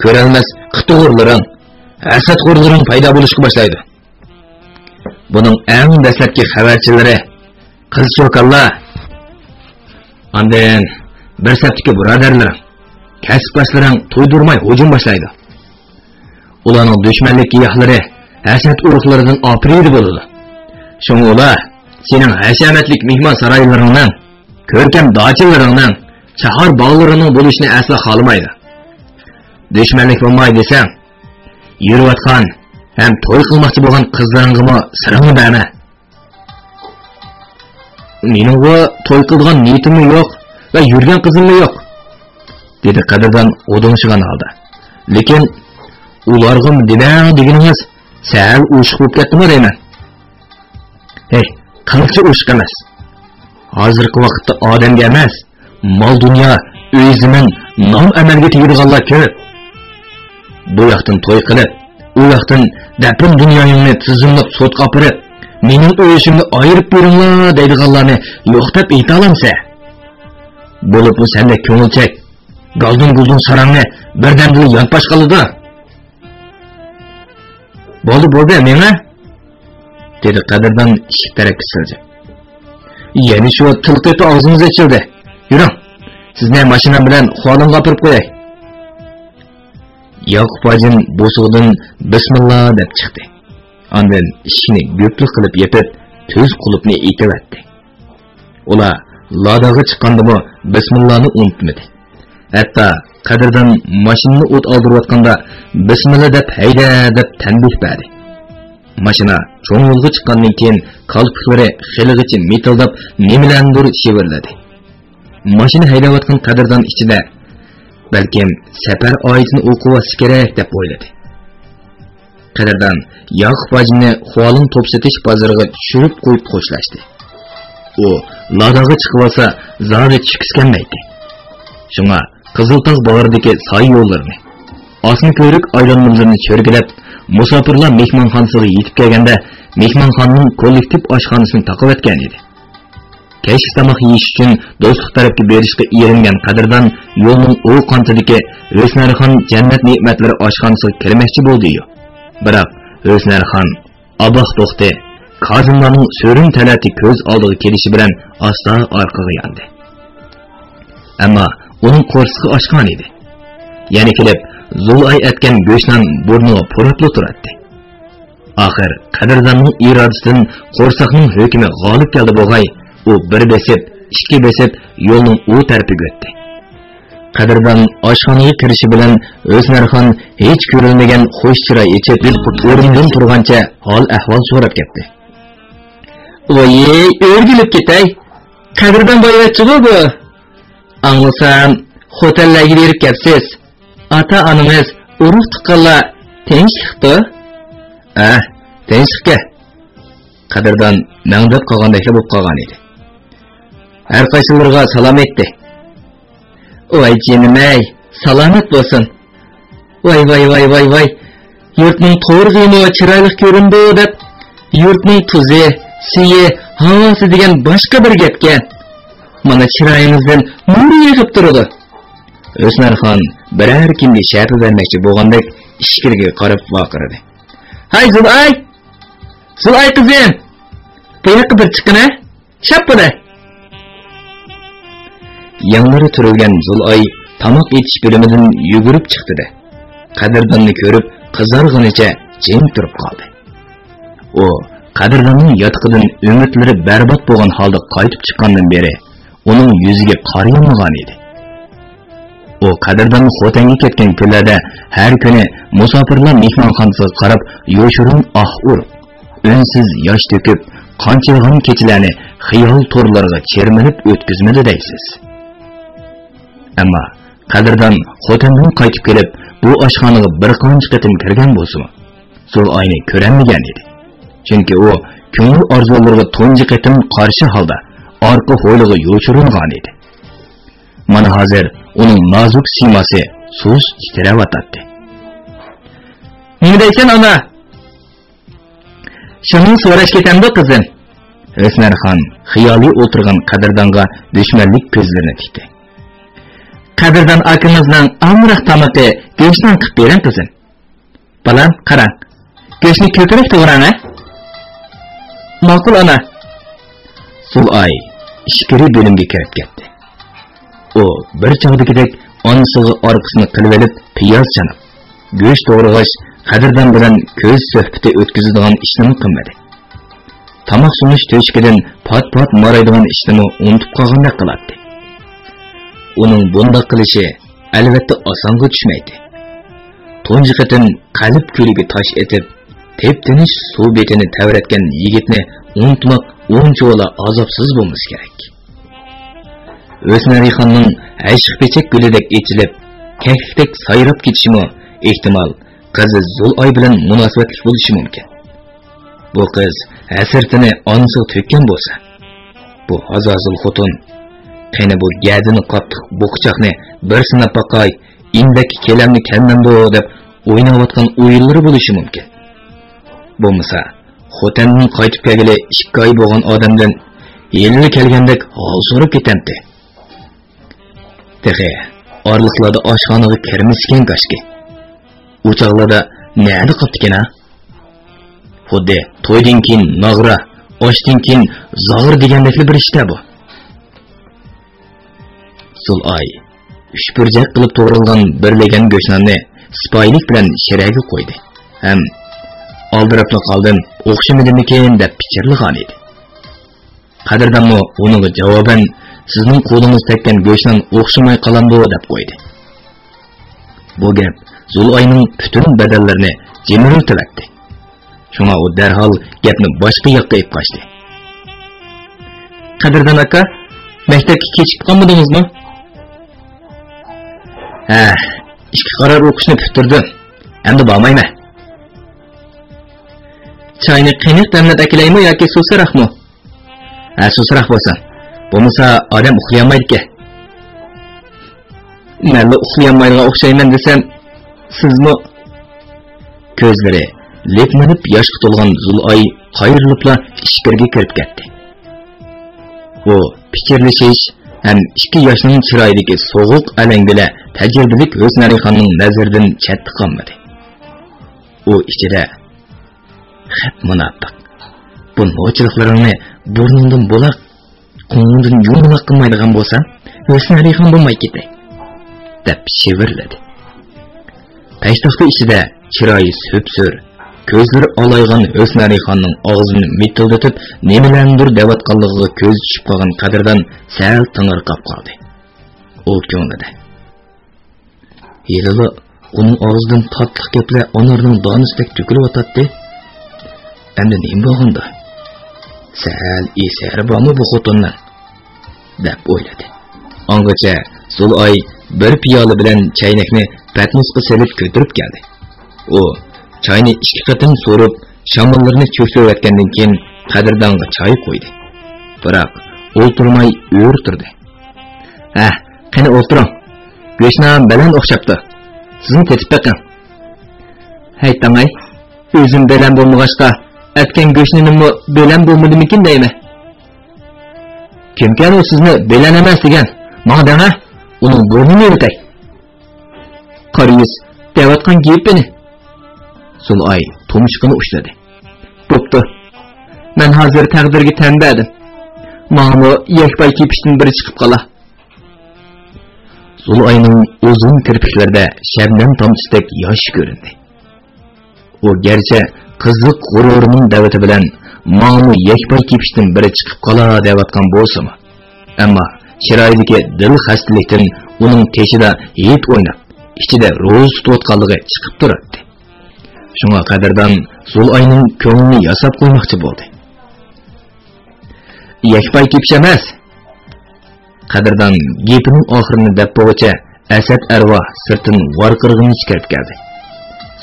كۆرەلمەس قىتىغۇرلىرىڭ، ھەسەتخورلىرىڭ پەيدا بولۇشقا باشلايدۇ. بۇنىڭ ئەڭ دەسلەپكى خەۋەرچىلىرى قىز چوكانلار، ئاندىن بىر سەپتىكى بۇرادەرلىرىڭ، كەسىپداشلىرىڭ تۇيدۇرماي ھۇجۇم باشلايدۇ. ئۇلارنىڭ دۈشمەنلىك گىياھلىرى ھەسەت ئۇرۇقلىرىدىن ئاپىرىدە بولىدۇ. شۇڭا ئۇلار سېنىڭ ھەشەمەتلىك مېھمان سارايلىرىڭنىڭ، كۆركەم داچىلىرىڭنىڭ، شاھار باغلىرىنىڭ بولۇشىنى ئەسلا خالىمايدۇ. دۈشمەنلىك بولماي دېسەڭ، يۈرۈۋاتقان ھەم توي قىلماقچى بولغان قىزلىرىڭغىمۇ سىرىڭنى بەرمە. مېنىڭغۇ توي قىلىدىغان نىيىتىممۇ يوق ۋە يۈرگەن قىزىممۇ يوق، دېدى قەدىردان غۇدۇڭشىغان ھالدا. لېكىن ئۇلارغىمۇ دېمەڭ دېگىنىڭىز سەل ئوشۇق بولۇپ كەتتىمۇ دەيمەن. ھەي، قىلچە ئوشۇق ئەمەس. ھازىرقى ۋاقىتتا ئادەمگە ئەمەس، مال-دۇنيا، ئۆي-زېمىن، نام-ئەمەلگە تېگىدىغانلار كۆپ. بۇ ياقتىن توي قىلىپ، ئۇ ياقتىن دەپنە دۇنيايىڭنى تىزىملىق سوتقا ئاپىرىپ، مېنىڭ ئۈلۈشۈمنى ئايرىپ بېرىڭلار دەيدىغانلارنى يوق دەپ ئېيتالامسەن؟ بولۇپمۇ سەندەك كۆڭۈلچەك، گالدۇڭ-گۇلدۇڭ ساراڭنى بىردەمدىلا يانپاش قىلىدۇ. بولدى، بولدى، مېڭە، دېدى قەدىردان ئىشىك تەرەپكە سىلجىپ. يەنە شۇ تىل قېپى ئاغزىڭىز ئېچىلدى. يۈرۈڭ، سىزنى ماشىنام بىلەن خۇالىنغا ئاپىرىپ قوياي. ياقۇپ ھاجىم بوسۇغىدىن بىسمىللا دەپ چىقتى. ئاندىن ئىشىكنى گۈپلا قىلىپ يېپىپ، تۈز قۇلۇپنى ئېتىۋەتتى. ئۇلار لاداغا چىققاندىمۇ بىسمىللانى ئۇنتۇمىدى. ھەتتا قەدىردان ماشىنىنى ئوت ئالدۇرۇۋاتقاندا بىسمىللا دەپ ھەيدە دەپ تەنبىھ بەردى. ماشىنا چوڭ يولغا چىققاندىن كېيىن كالپۇكلىرى خېلىغىچە مىتىلداپ نېمىلەرنىدۇر شىۋىرلىدى. ماشىنا ھەيدەۋاتقان قەدىردان ئىچىدە بەلكىم سەپەر ئايىتىنى ئوقۇۋاتسا كېرەك دەپ ئويلىدى. قەدىردان ياقۇپ ھاجىنى خۇالىن توپ سېتىش بازىرىغا چۈشۈرۈپ قويۇپ خوشلاشتى. ئۇ لاداغا چىقىۋالسا زادى چۈشكۈسى كەلمەيتتى. شۇڭا قىزىلتاغ باغرىدىكى سايە يوللىرىنى، ئاسما كۆۋرۈك ئايلانمىلىرىنى چۆرگىلەپ، مۇساپىرلار مېھمانخانىسىغا يېتىپ كەلگەندە، مېھمانخانىنىڭ كوللېكتىپ ئاشخانىسىنى تاقىۋەتكەن ئىدى. كەچلىك تاماق يېيىش ئۈچۈن دوستلۇق تەرەپكە بېرىشقا ئېرىنگەن قەدىردان يولنىڭ ئۇ قانتىدىكى ھۆسنەرخان جەننەت نېمەتلىرى ئاشخانىسىغا كىرمەكچى بولدى-يۇ. بىراق ھۆسنەرخان ئاباق دوختى كازىملارنىڭ سۆرۈن تەلەتى كۆز ئالدىغا كېلىشى بىلەن ئاستا ئارقىغا ياندى. ئەمما ئۇنىڭ قورسىقى ئاچقان ئىدى. يەنە كېلىپ زۇلئاي ئەتكەن گۆشنان بۇرنىغا پۇراپلا تۇراتتى. ئاخىر قەدىرداننىڭ ئىرادىسىدىن قورساقنىڭ ھۆكمى غالىب كەلدى بولغاي، ئۇ بىر بېسىپ، ئىككى بېسىپ يولنىڭ ئۇ تەرىپىگە ئۆتتى. قەدىردان ئاشخانىغا كىرىشى بىلەن ھۆسنەرخان ھېچ كۆرۈلمىگەن خۇش چىراي ئېچىپ، ئورنىدىن تۇرغانچە ھال-ئەھۋال سوراپ كەتتى. ۋايەي، ئۆرگىلىپ كېتەي. قەدىردان بايۋەچچىغۇ بۇ. ئاڭلىسام، خوتەنلەرگە بېرىپ كەپسىز. ئاتا-ئانىڭىز، ئۇرۇق-تۇغقانلار تىنچلىقتۇ؟ ھە، تىنچلىقكەن. قەدىردان مەڭدەپ قالغاندەكلا بولۇپ قالغان ئىدى. ھەر قايسىلىرىغا سالام ئېيتتى. ۋاي جېنىم-ئەي، سالامەت بولسۇن. ۋاي، ۋاي، ۋاي، ۋاي، ۋاي. يۇرتنىڭ تورىغىمۇ چىرايلىق كۆرۈندى دەپ، يۇرتنىڭ تۇزى، سۈيى، ھاۋاسى دېگەن باشقا بىر گەپكەن. مانا چىرايىڭىزدىن نۇر يېغىپ تۇرىدۇ. ھۆسنارخان بىرەر كىمگە شەپە بەرمەكچى بولغاندەك ئىچكىرىگە قاراپ ۋارقىرىدى. ھاي زۇلئاي! زۇلئاي قىزىم! بۇ ياققا بىر چىققىنە! شاپپىدە! يەڭلىرى تۈرۈلگەن زۇلئاي تاماق ئېتىش بۆلۈمىدىن يۈگۈرۈپ چىقتى-دە، قەدىرداننى كۆرۈپ قىزارغىنىچە جىم تۇرۇپ قالدى. ئۇ قەدىرداننىڭ ياتىقىدىن ئۈمىدلىرى بەربات بولغان ھالدا قايتىپ چىققاندىن بېرى ئۇنىڭ يۈزىگە قارىيالمىغان ئىدى. ئۇ قەدىردان خوتەنگە كەتكەن كۈنلەردە ھەر كۈنى مۇساپىرلار مېھمانخانىسىغا قاراپ يوشۇرۇن ئاھ ئۇرۇپ، ئۈنسىز ياش تۆكۈپ، قانچىلىغان كېچىلەرنى خىيال تورلىرىغا چىرمىلىپ ئۆتكۈزمىدى دەيسىز. ئەمما قەدىردان خوتەندىن قايتىپ كېلىپ، بۇ ئاشخانىغا بىر قانچە قېتىم كىرگەن بولسىمۇ، زۇلئاينى كۆرەلمىگەن ئىدى. چۈنكى ئۇ كۆڭۈل ئارزۇلىرىغا تۇنجى قېتىم قارشى ھالدا ئارقا ھويلىغا يوشۇرۇنغان ئىدى. مانا ھازىر ئۇنىڭ نازۇك سىيماسى سۇس تىترەۋاتاتتى. نېمە دەيسەن، ئانا؟ شۇنى سوراش كېتەمدۇ، قىزىم؟ ھۆسنارخان خىيالىي ئولتۇرغان قەدىردانغا دۈشمەنلىك كۆزلىرىنى تىكتى. قەدىردان ئاكىڭىزنىڭ ئامراق تامىقى گۆشنان قىلىپ بېرىڭ، قىزىم. بالام، قاراڭ. گۆشنى كۆپرەك توغراڭ، ھە؟ ماقۇل، ئانا. زۇلئاي ئىچكىرى بۆلۈمگە كىرىپ كەتتى. ئۇ بىر چاغدىكىدەك ئانىسىغا ئارقىسىنى قىلىۋېلىپ پىياز چاناپ، گۆش توغرىغاچ، قەدىردان بىلەن كۆز سۆھبىتى ئۆتكۈزىدىغان ئىشنىمۇ قىلمىدى. تاماق سۇنۇش تۆشۈكىدىن پات-پات مارايدىغان ئىشنىمۇ ئۇنتۇپ قالغاندەك قىلاتتى. ئۇنىڭ بۇنداق قىلىشى ئەلۋەتتە ئاسانغا چۈشمەيتتى. تۇنجى قېتىم قەلب كۆلىگە تاش ئېتىپ، تىپتىنچ سۇ بېتىنى تەۋرەتكەن يىگىتنى ئۇنتۇماق ئۇنچىۋالا ئازابسىز بولمىسا كېرەك. ھۆسنەرىخاننىڭ ھەشىق پېچەك گۈلىدەك ئېچىلىپ، كەكلىكتەك سايراپ كېتىشىمۇ ئېھتىمال قىزى زۇلئاي بىلەن مۇناسىۋەتلىك بولۇشى مۇمكىن. بۇ قىز ھەسرىتىنى ئانىسىغا تۆككەن بولسا، بۇ ھازازۇل خوتۇن، قېنى بۇ گەدىنى قاتتىق بوقىچاقنى بىر سىناپ باقاي، ئىندەككە كېلەمدۇ كەلمەمدۇ دەپ ئويناۋاتقان ئويۇنلىرى بولۇشى مۇمكىن. بولمىسا، خوتەندىن قايتىپ كەلگىلى ئىككى ئاي بولغان ئادەمدىن ھېلىلا كەلگەندەك ھال سوراپ كېتەمتى. تېخى ئارىلىقلاردا ئاشخانىغا كىرمىسىكەن كاشكى. ئۇ چاغلاردا نەدە قاپتىكىن ھە؟ خۇددى تويدىن كېيىن ناغرا، ئاشتىن كېيىن زاغرا دېگەندەكلا بىر ئىشتە بۇ. زۇلئاي ئۈچ بۇرجەك قىلىپ توغرالغان بىر لېگەن گۆشناننى سىپايىلىك بىلەن شىرەگە قويدى ھەم ئالدىراپلا قالدىم، ئوخشىمىدىمىكىن دەپ پىچىرلىغان ئىدى. قەدىردانمۇ ئۇنىڭغا جاۋابەن، سىزنىڭ قولىڭىز تەگكەن گۆشنان ئوخشىماي قالامدۇ دەپ قويدى. بۇ گەپ زۇلئاينىڭ پۈتۈن بەدەنلىرىنى جىمىرلىتىۋەتتى. شۇڭا ئۇ دەرھال گەپنى باشقا ياققا ئېلىپ قاچتى. قەدىردان ئاكا، مەكتەپكە كېچىكىپ قالمىدىڭىزمۇ؟ ھە، ئىككى قارار ئوقۇشنى پۈتتۈردۈم. ئەمدى بارمايمەن. چاينى قېنىق دەملەپ ئەكېلەيمۇ ياكى سۇسراقمۇ؟ ھە، سۇسراق بولسا. بولمىسا ئادەم ئۇخلىيالمايدىكەن. مەنلا ئۇخلىيالمايدىغان ئوخشايمەن دېسەم، سىزمۇ. كۆزلىرى لىپمىلىپ ياشقا تولغان زۇلئاي قايرىلىپلا ئىچكىرىگە كىرىپ كەتتى. ئۇ پىچىرلىشىش ھەم ئىككى ياشنىڭ چىرايىدىكى سوغۇق ئەلەڭ بىلەن تەجرىبىلىك ھۆسنەرىخاننىڭ نەزىرىدىن چەتتە قالمىدى. ئۇ ئىچىدە، خەپ مۇناپىق. بۇ نوچىلىقلىرىڭنى بۇرنۇڭدىن بۇلاق، قوڭۇڭدىن يۇمىلاق قىلمايدىغان بولسام، ھۆسنەرىخان بولماي كېتەي، دەپ شىۋىرلىدى. پەشتاختا ئىچىدە چىرايى سۈپسۈر، كۆزلىرى ئالايغان ھۆسنەرىخاننىڭ ئاغزىنى مىتىلدىتىپ نېمىلەرنىدۇر دەۋاتقانلىقىغا كۆزى چۈشۈپ قالغان قەدىردان سەل تېڭىرقاپ قالدى. ئۇ كۆڭلىدە، ھېلىلا ئۇنىڭ ئاغزىدىن تاتلىق گەپلەر ئانارنىڭ دانىسىدەك تۆكۈلۈۋاتاتتى. ئەمدى نېمە بولغاندۇ؟ سەل ئېسىرى بارمۇ بۇ خوتۇننىڭ؟ دەپ ئويلىدى. ئاڭغىچە زۇلئاي بىر پىيالە بىلەن چەينەكنى پەتنۇسقا سېلىپ كۆتۈرۈپ كەلدى. ئۇ چاينى ئىككى قېتىم سورۇپ، شاماللىرىنى چۆكۈرۈۋەتكەندىن كېيىن قەدىردانغا چاي قۇيدى. بىراق ئولتۇرماي ئۆرە تۇردى. ھە، قېنى ئولتۇرۇڭ. گۆشنان بەلەن ئوخشاپتۇ. سىزمۇ تېتىپ بېقىڭ. ھەي، تاڭاي، ئۆزۈم بەلەن بولمىغاچقا، ئەتكەن گۆشنىنىمۇ بەلەن بولمىدىمىكىن دەيمەن. كىمكەن ئۇ سىزنى بەلەن ئەمەس دېگەن؟ ماڭا دەڭە، ئۇنىڭ بۇرنىنى ئېلىتەي. قارىيۇس، دەۋاتقان گېپىنى. زۇلئاي تۇمشۇقىنى ئۇشتۇردى. بوپتۇ. مەن ھازىر تەقدىرگە تەن بەردىم. ماڭىمۇ يەكپاي كېپىشتىن بىرى چىقىپ قالا. زۇلئاينىڭ ئۇزۇن كىرپىكلىرىدە شەبنەم تامچىسىدەك ياش كۆرۈندى. ئۇ گەرچە قىزلىق غۇرۇرىنىڭ دەۋىتى بىلەن ماڭىمۇ يەكپاي كېپىشتىن بىرى چىقىپ قالا دەۋاتقان بولسىمۇ، ئەمما چىرايىدىكى دىل خەستىلىكتىن ئۇنىڭ تېشىدا ھېيت ئويناپ، ئىچىدە روزا تۇتۇۋاتقانلىقى چىقىپ تۇراتتى. شۇڭا قەدىردان زۇلئاينىڭ كۆڭلىنى ياساپ قويماقچى بولدى. يەكپاي كېپىش ئەمەس! قەدىردان گېپىنىڭ ئاخىرىنى دەپ بولغۇچە ئەسەت ئەرۋا سىرتتىن ۋارقىرىغىنىچە كىرىپ كەلدى.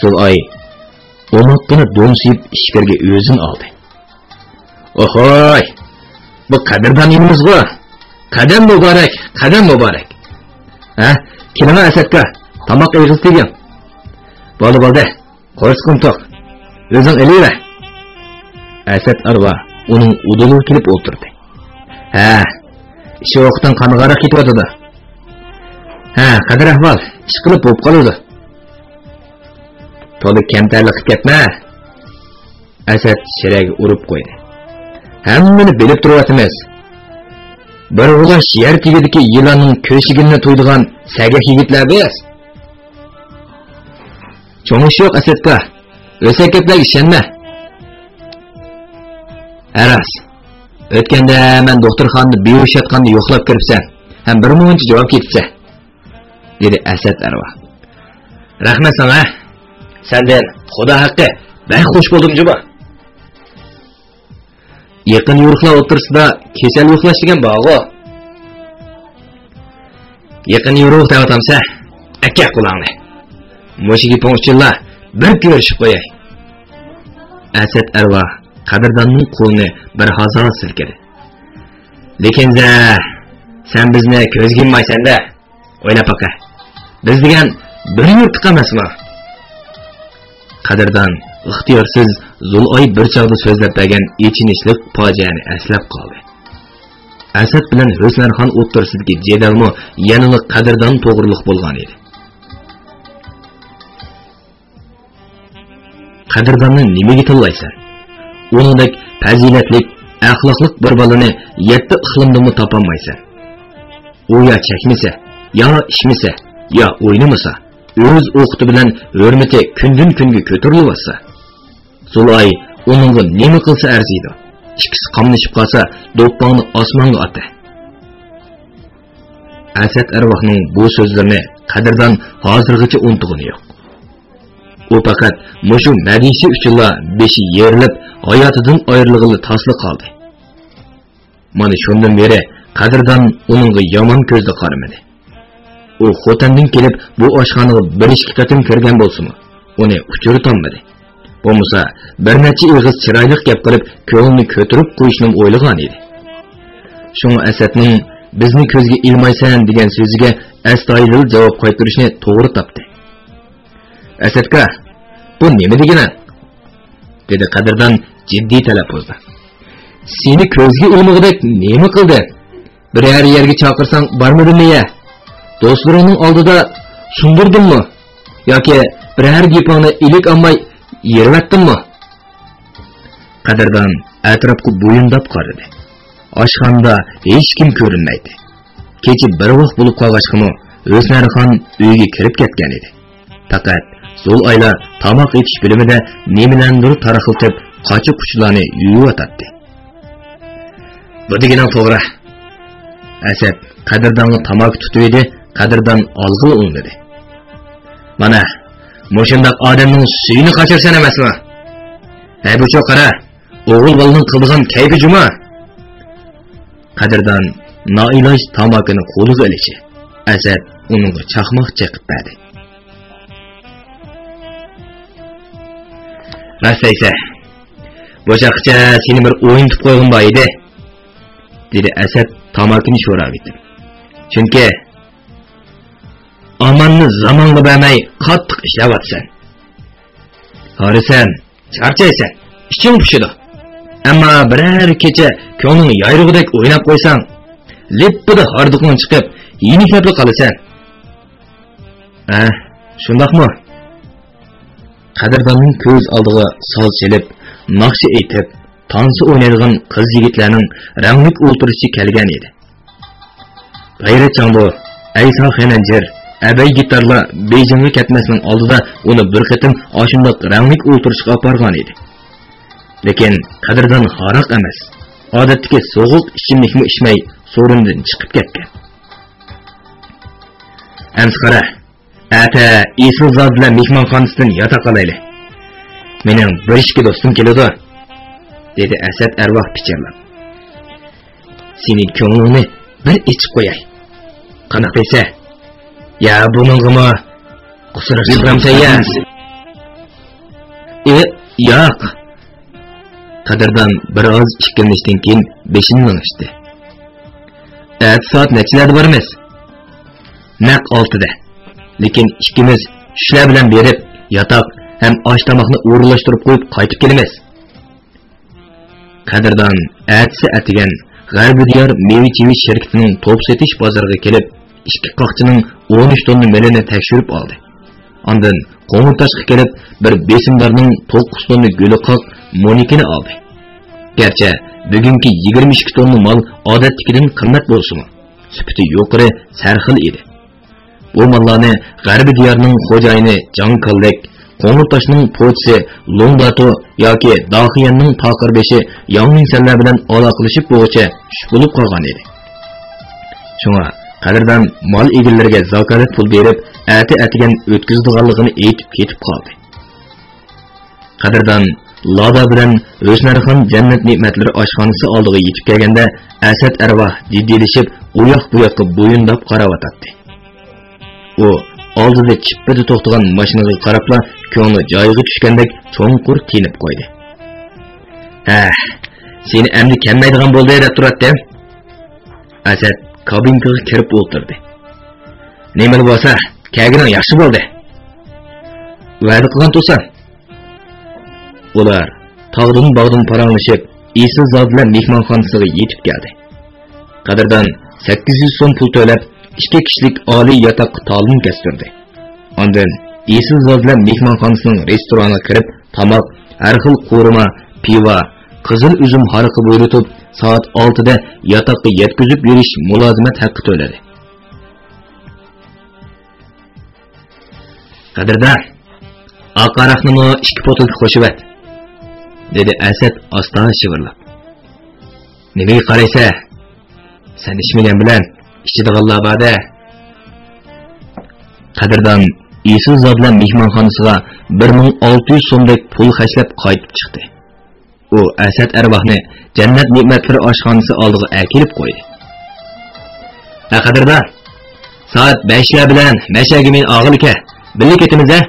زۇلئاي ئوماققىنە دومسىيىپ ئىچكىرىگە ئۆزىنى ئالدى. ئوھوي! بۇ قەدىردان ئىنىمىزغۇ! قەدەم مۇبارەك، قەدەم مۇبارەك! ھە، كېلىڭە ئەسەتكا، تاماق ئېغىز تېگىڭ. بولدى، بولدى. قورسىقىم توق. ئۆزۈڭ ئېلىۋەر. ئەسەت ئەرۋا ئۇنىڭ ئۇدۇلىغا كېلىپ ئولتۇردى. ھە، ئىش ۋاقتىڭ قانغاراق كېتىۋاتىدۇ. ھە، قەدىر ئەھۋال، ئىش قىلىپ بولۇپ قالىدۇ. تولا كەمتەرلىك قىلىپ كەتمە. ئەسەت چىرايىغا ئۇرۇپ قويدى. ھەممىنى بىلىپ تۇرۇۋاتىمىز. بىر غۇلاچ يەر تېگىدىكى يىلاننىڭ كۆشىگىنىنى تۇيىدىغان سەگەك يىگىتلەر بىز. چوڭ ئىش يوق ئەسەتكا. ئۆسەك گەپلەرگە ئىشەنمە. ھە راست. ئۆتكەندە مەن دوختۇرخانىدا بىھوش ياتقاندا يوقلاپ كىرىپسەن ھەم بىر مۇنچە جاۋاب كېتىپسەن. دېدى ئەسەت ئەرۋا. رەھمەت ساڭا. سەندىن خۇدا ھەققى بەك خوش بولدۇم جۇمۇ. يېقىن يورۇقلار ئوتتۇرىسىدا كېسەل يوقلاش دېگەن بارغۇ. يېقىن يورۇق دەۋاتامسە؟ ئەكە قۇلاڭنى. مۇشۇ گېپىڭ ئۈچۈنلا بىر كۆرۈشۈپ قوياي. ئەسەت ئەرۋا قەدىرداننىڭ قولىنى بىر ھازا سىلكىدى. لېكىن سەن بىزنى كۆزگە ئىلمايسەن-دە. ئويلاپ باقە، بىز دېگەن بىر يۇرتلۇق ئەمەسمۇ؟ قەدىردان ئىختىيارسىز زۇلئاي بىر چاغدا سۆزلەپ بەرگەن ئېچىنىشلىق پاجىئەنى ئەسلەپ قالدى. ئەسەت بىلەن ھۆسنەرخان ئوتتۇرىسىدىكى جېدەلمۇ يەنىلا قەدىردان توغرۇلۇق بولغان ئىدى. قەدىرداننى نېمىگە تىللايسەن؟ ئۇنىڭدەك پەزىلەتلىك، ئەخلاقلىق بىر بالىنى يەتتە ئىقلىمدىمۇ تاپالمايسەن. ئۇ يا چەكمىسە، يا ئىچمىسە، يا ئوينىمىسا، ئۆز ئوقۇتى بىلەن ھۆرمىتى كۈندىن-كۈنگە كۆتۈرۈلۈۋاتسا، زۇلئاي ئۇنىڭغا نېمە قىلسا ئەرزىيدۇ؟ ئىككىسى قاملىشىپ قالسا، دوپپاڭنى ئاسمانغا ئاتە. ئەسەت ئەرۋاھنىڭ بۇ سۆزلىرىنى قەدىردان ھازىرغىچە ئۇنتۇغىنى يوق. ئۇ پەقەت مۇشۇ مەدھىشى ئۈچۈنلا بېشى يېرىلىپ، ھاياتىدىن ئايرىلغىلى تاسلا قالدى. مانا شۇندىن بېرى قەدىردان ئۇنىڭغا يامان كۆزدە قارىمىدى. ئۇ خوتەندىن كېلىپ بۇ ئاشخانىغا بىر ئىككى قېتىم كىرگەن بولسىمۇ، ئۇنى ئۇچرىتالمىدى. بولمىسا بىر نەچچە ئېغىز چىرايلىق گەپ قىلىپ كۆڭلىنى كۆتۈرۈپ قويۇشنىمۇ ئويلىغان ئىدى. شۇڭا ئەسەتنىڭ بىزنى كۆزگە ئىلمايسەن دېگەن سۆزىگە ئەستايىدىل جاۋاب قايتۇرۇشنى توغرا تاپتى. ئەسەتكا، بۇ نېمە دېگىنىڭ؟ دېدى قەدىردان جىددىي تەلەپپۇزدا. سېنى كۆزگە ئىلمىغۇدەك نېمە قىلدى؟ بىرەر يەرگە چاقىرساڭ بارمىدىممۇ يە؟ دوستلىرىڭنىڭ ئالدىدا سۇندۇردۇممۇ؟ ياكى بىرەر گېپىڭنى ئىلىك ئالماي يېرىۋەتتىممۇ؟ قەدىردان ئەتراپقا بويۇنداپ قارىدى. ئاشخانىدا ھېچكىم كۆرۈنمەيتتى. كېچە بىر ۋاق بولۇپ قالغاچقىمۇ ھۆسنەرخان ئۆيگە كىرىپ كەتكەن ئىدى. پەقەت زۇلئايلا تاماق ئېتىش بۆلۈمىدە نېمىلەرنىدۇر تاراقلىتىپ، قاچا-قۇچىلارنى يۇيۇۋاتاتتى. بۇ دېگىنىڭ توغرا. ئەسەت قەدىردانغا تاماكا تۇتۇۋىدى، قەدىردان ئالغىلى ئۇندىدى. مانا، مۇشۇنداق ئادەمنىڭ سۈيىنى قاچۇرىسەن ئەمەسمۇ؟ ھەي، بۇچۇ قارا، ئوغۇل بالىنىڭ قىلىدىغان كەيپى جۇما. قەدىردان نائىلاج تاماكىنى قولىغا ئېلىشى، ئەسەت ئۇنىڭغا چاقماق چېقىپ بەردى. راست دەيسەن، بۇ چاغقىچە سېنى بىر ئوينىتىپ قويغۇم بار ئىدى، دېدى ئەسەت تاماكىنى شوراۋېتىپ. چۈنكى زامانغا بەرمەي قاتتىق ئىشلەۋاتىسەن. ھارىسەن، چارچايسەن، ئىچىڭ پۇشىدۇ. ئەمما بىرەر كېچە كۆڭلۈڭ يايرىغۇدەك ئويناپ قويساڭ، لىپپىدە ھاردۇقۇڭ چىقىپ، يېنىكلەپلا قالىسەن. ھە، شۇنداقمۇ؟ قەدىرداننىڭ كۆز ئالدىغا ساز چېلىپ، ناخشا ئېيتىپ، تانسا ئوينايدىغان قىز-يىگىتلەرنىڭ رەڭلىك ئولتۇرۇشى كەلگەن ئىدى. غەيرەت جاڭدۇ، ئەيسا خېنەنجىر، ئەبەي گىتارلار بېيجىڭغا كەتمەسنىڭ ئالدىدا ئۇنى بىر قېتىم ئاشۇنداق رەڭلىك ئولتۇرۇشقا ئاپارغان ئىدى. لېكىن قەدىردان ھاراق ئەمەس، ئادەتتىكى سوغۇق ئىچىملىكمۇ ئىچمەي، سورۇندىن چىقىپ كەتكەن. ئەمسە قارا، ئەتە ئېسىلزادىلەر مېھمانخانىسىدىن ياتاق ئالايلى. مېنىڭ بىر ئىككى دوستۇم كېلىدۇ، دېدى ئەسەت ئەرۋاھ پىچىرلاپ. سېنى كۆڭلۈڭنى بىر ئېچىپ قوياي. قانداق دەيسە؟ يا بۇنىڭغىمۇ قۇسۇر چىقىرامسەن يا؟ ئى، ياق. قەدىردان بىر ئاز ئىككىلىنىشتىن كېيىن بېشىنى لىڭشىتتى. ئەتە سائەت نەچچىلەردە بارىمىز؟ نەق ئالتىدە. لېكىن ئىككىمىز چۈشلەر بىلەن بېرىپ، ياتاق ھەم ئاش-تاماقنى ئورۇنلاشتۇرۇپ قويۇپ قايتىپ كېلىمىز. قەدىردان ئەتىسى ئەتىگەن غەربىي دىيار مېۋە-چېۋە شىركىتىنىڭ توپ سېتىش بازىرىغا كېلىپ، ئىككى قاقچىنىڭ ئون ئۈچ توننا مېلىنى تەكشۈرۈپ ئالدى. ئاندىن قوڭۇرتاشقا كېلىپ، بىر بېسىمدارنىڭ توققۇز توننا گۈلى قاق مونىكىنى ئالدى. گەرچە بۈگۈنكى يىگىرمە ئىككى توننا مال ئادەتتىكىدىن قىممەت بولسىمۇ، سۈپىتى يۇقىرى سەرخىل ئىدى. بۇ ماللارنى غەربىي دىيارنىڭ خوجايىنى جاڭ كاللەك، قوڭۇرتاشنىڭ پوچىسى لۇڭ داتۇ ياكى داخىيەننىڭ پاقىر بېشى ياڭ مىڭسەنلەر بىلەن ئالاقىلىشىپ بولغۇچە چۈش بولۇپ قالغان ئىدى. شۇڭا قەدىردان مال ئىگىلىرىگە زاكالەت پۇل بېرىپ، ئەتە ئەتىگەن ئۆتكۈزىدىغانلىقىنى ئېيتىپ كېتىپ قالدى. قەدىردان لادا بىلەن ھۆسنەرخان جەننەت نېمەتلىرى ئاشخانىسى ئالدىغا يېتىپ كەلگەندە، ئەسەت ئەرۋاھ جىددىيلىشىپ، ئۇ ياق بۇ ياققا بويۇنداپ قاراۋاتاتتى. ئۇ ئالدىدا چىپپىدە توختىغان ماشىنىغا قاراپلا كۆڭلى جايىغا چۈشكەندەك چوڭقۇر تىنىپ قويدى. ھە، سېنى ئەمدى كەلمەيدىغان بولدى دەپ تۇراتتىم. ئەسەت كابىنكىغا كىرىپ ئولتۇردى. نېمىلا بولسا، كەلگىنىڭ ياخشى بولدى. ۋەدە قىلغان تۇرسام. ئۇلار تاغدىن باغدىن پاراڭلىشىپ، ئېسىلزادىلەر مېھمانخانىسىغا يېتىپ كەلدى. قەدىردان سەككىز يۈز سوم پۇل تۆلەپ، ئىككى كىشىلىك ئالىي ياتاققا تالون كەستۈردى. ئاندىن ئېسىلزادىلەر مېھمانخانىسىنىڭ رېستورانىغا كىرىپ، تاماق، ھەر خىل قورۇما، پىۋا، قىزىل ئۈزۈم ھارىقى بۇيرۇتۇپ، سائەت ئالتىدە ياتاققا يەتكۈزۈپ بېرىش مۇلازىمەت ھەققى تۆلىدى. قەدىردان، ئاق ھاراقنىمۇ ئىككى پوتۇلكا قوشۇۋەت، دېدى ئەسەت ئاستا شىۋىرلاپ. نېمىگە قارايسەن؟ سەن ئىچمىگەن بىلەن ئىچىدىغانلار بار-دە. قەدىردان ئېسىلزادىلەر مېھمانخانىسىغا بىر مىڭ ئالتە يۈز سومدەك پۇل خەجلەپ قايتىپ چىقتى. ئۇ ئەسەت ئەرۋاھنى جەننەت نېمەتلىرى ئاشخانىسى ئالدىغا ئەكېلىپ قويدى. ھە، قەدىردان، سائەت بەشلەر بىلەن مەشەگە مېنى ئالغىلى كەل، بىللە كېتىمىز ھە.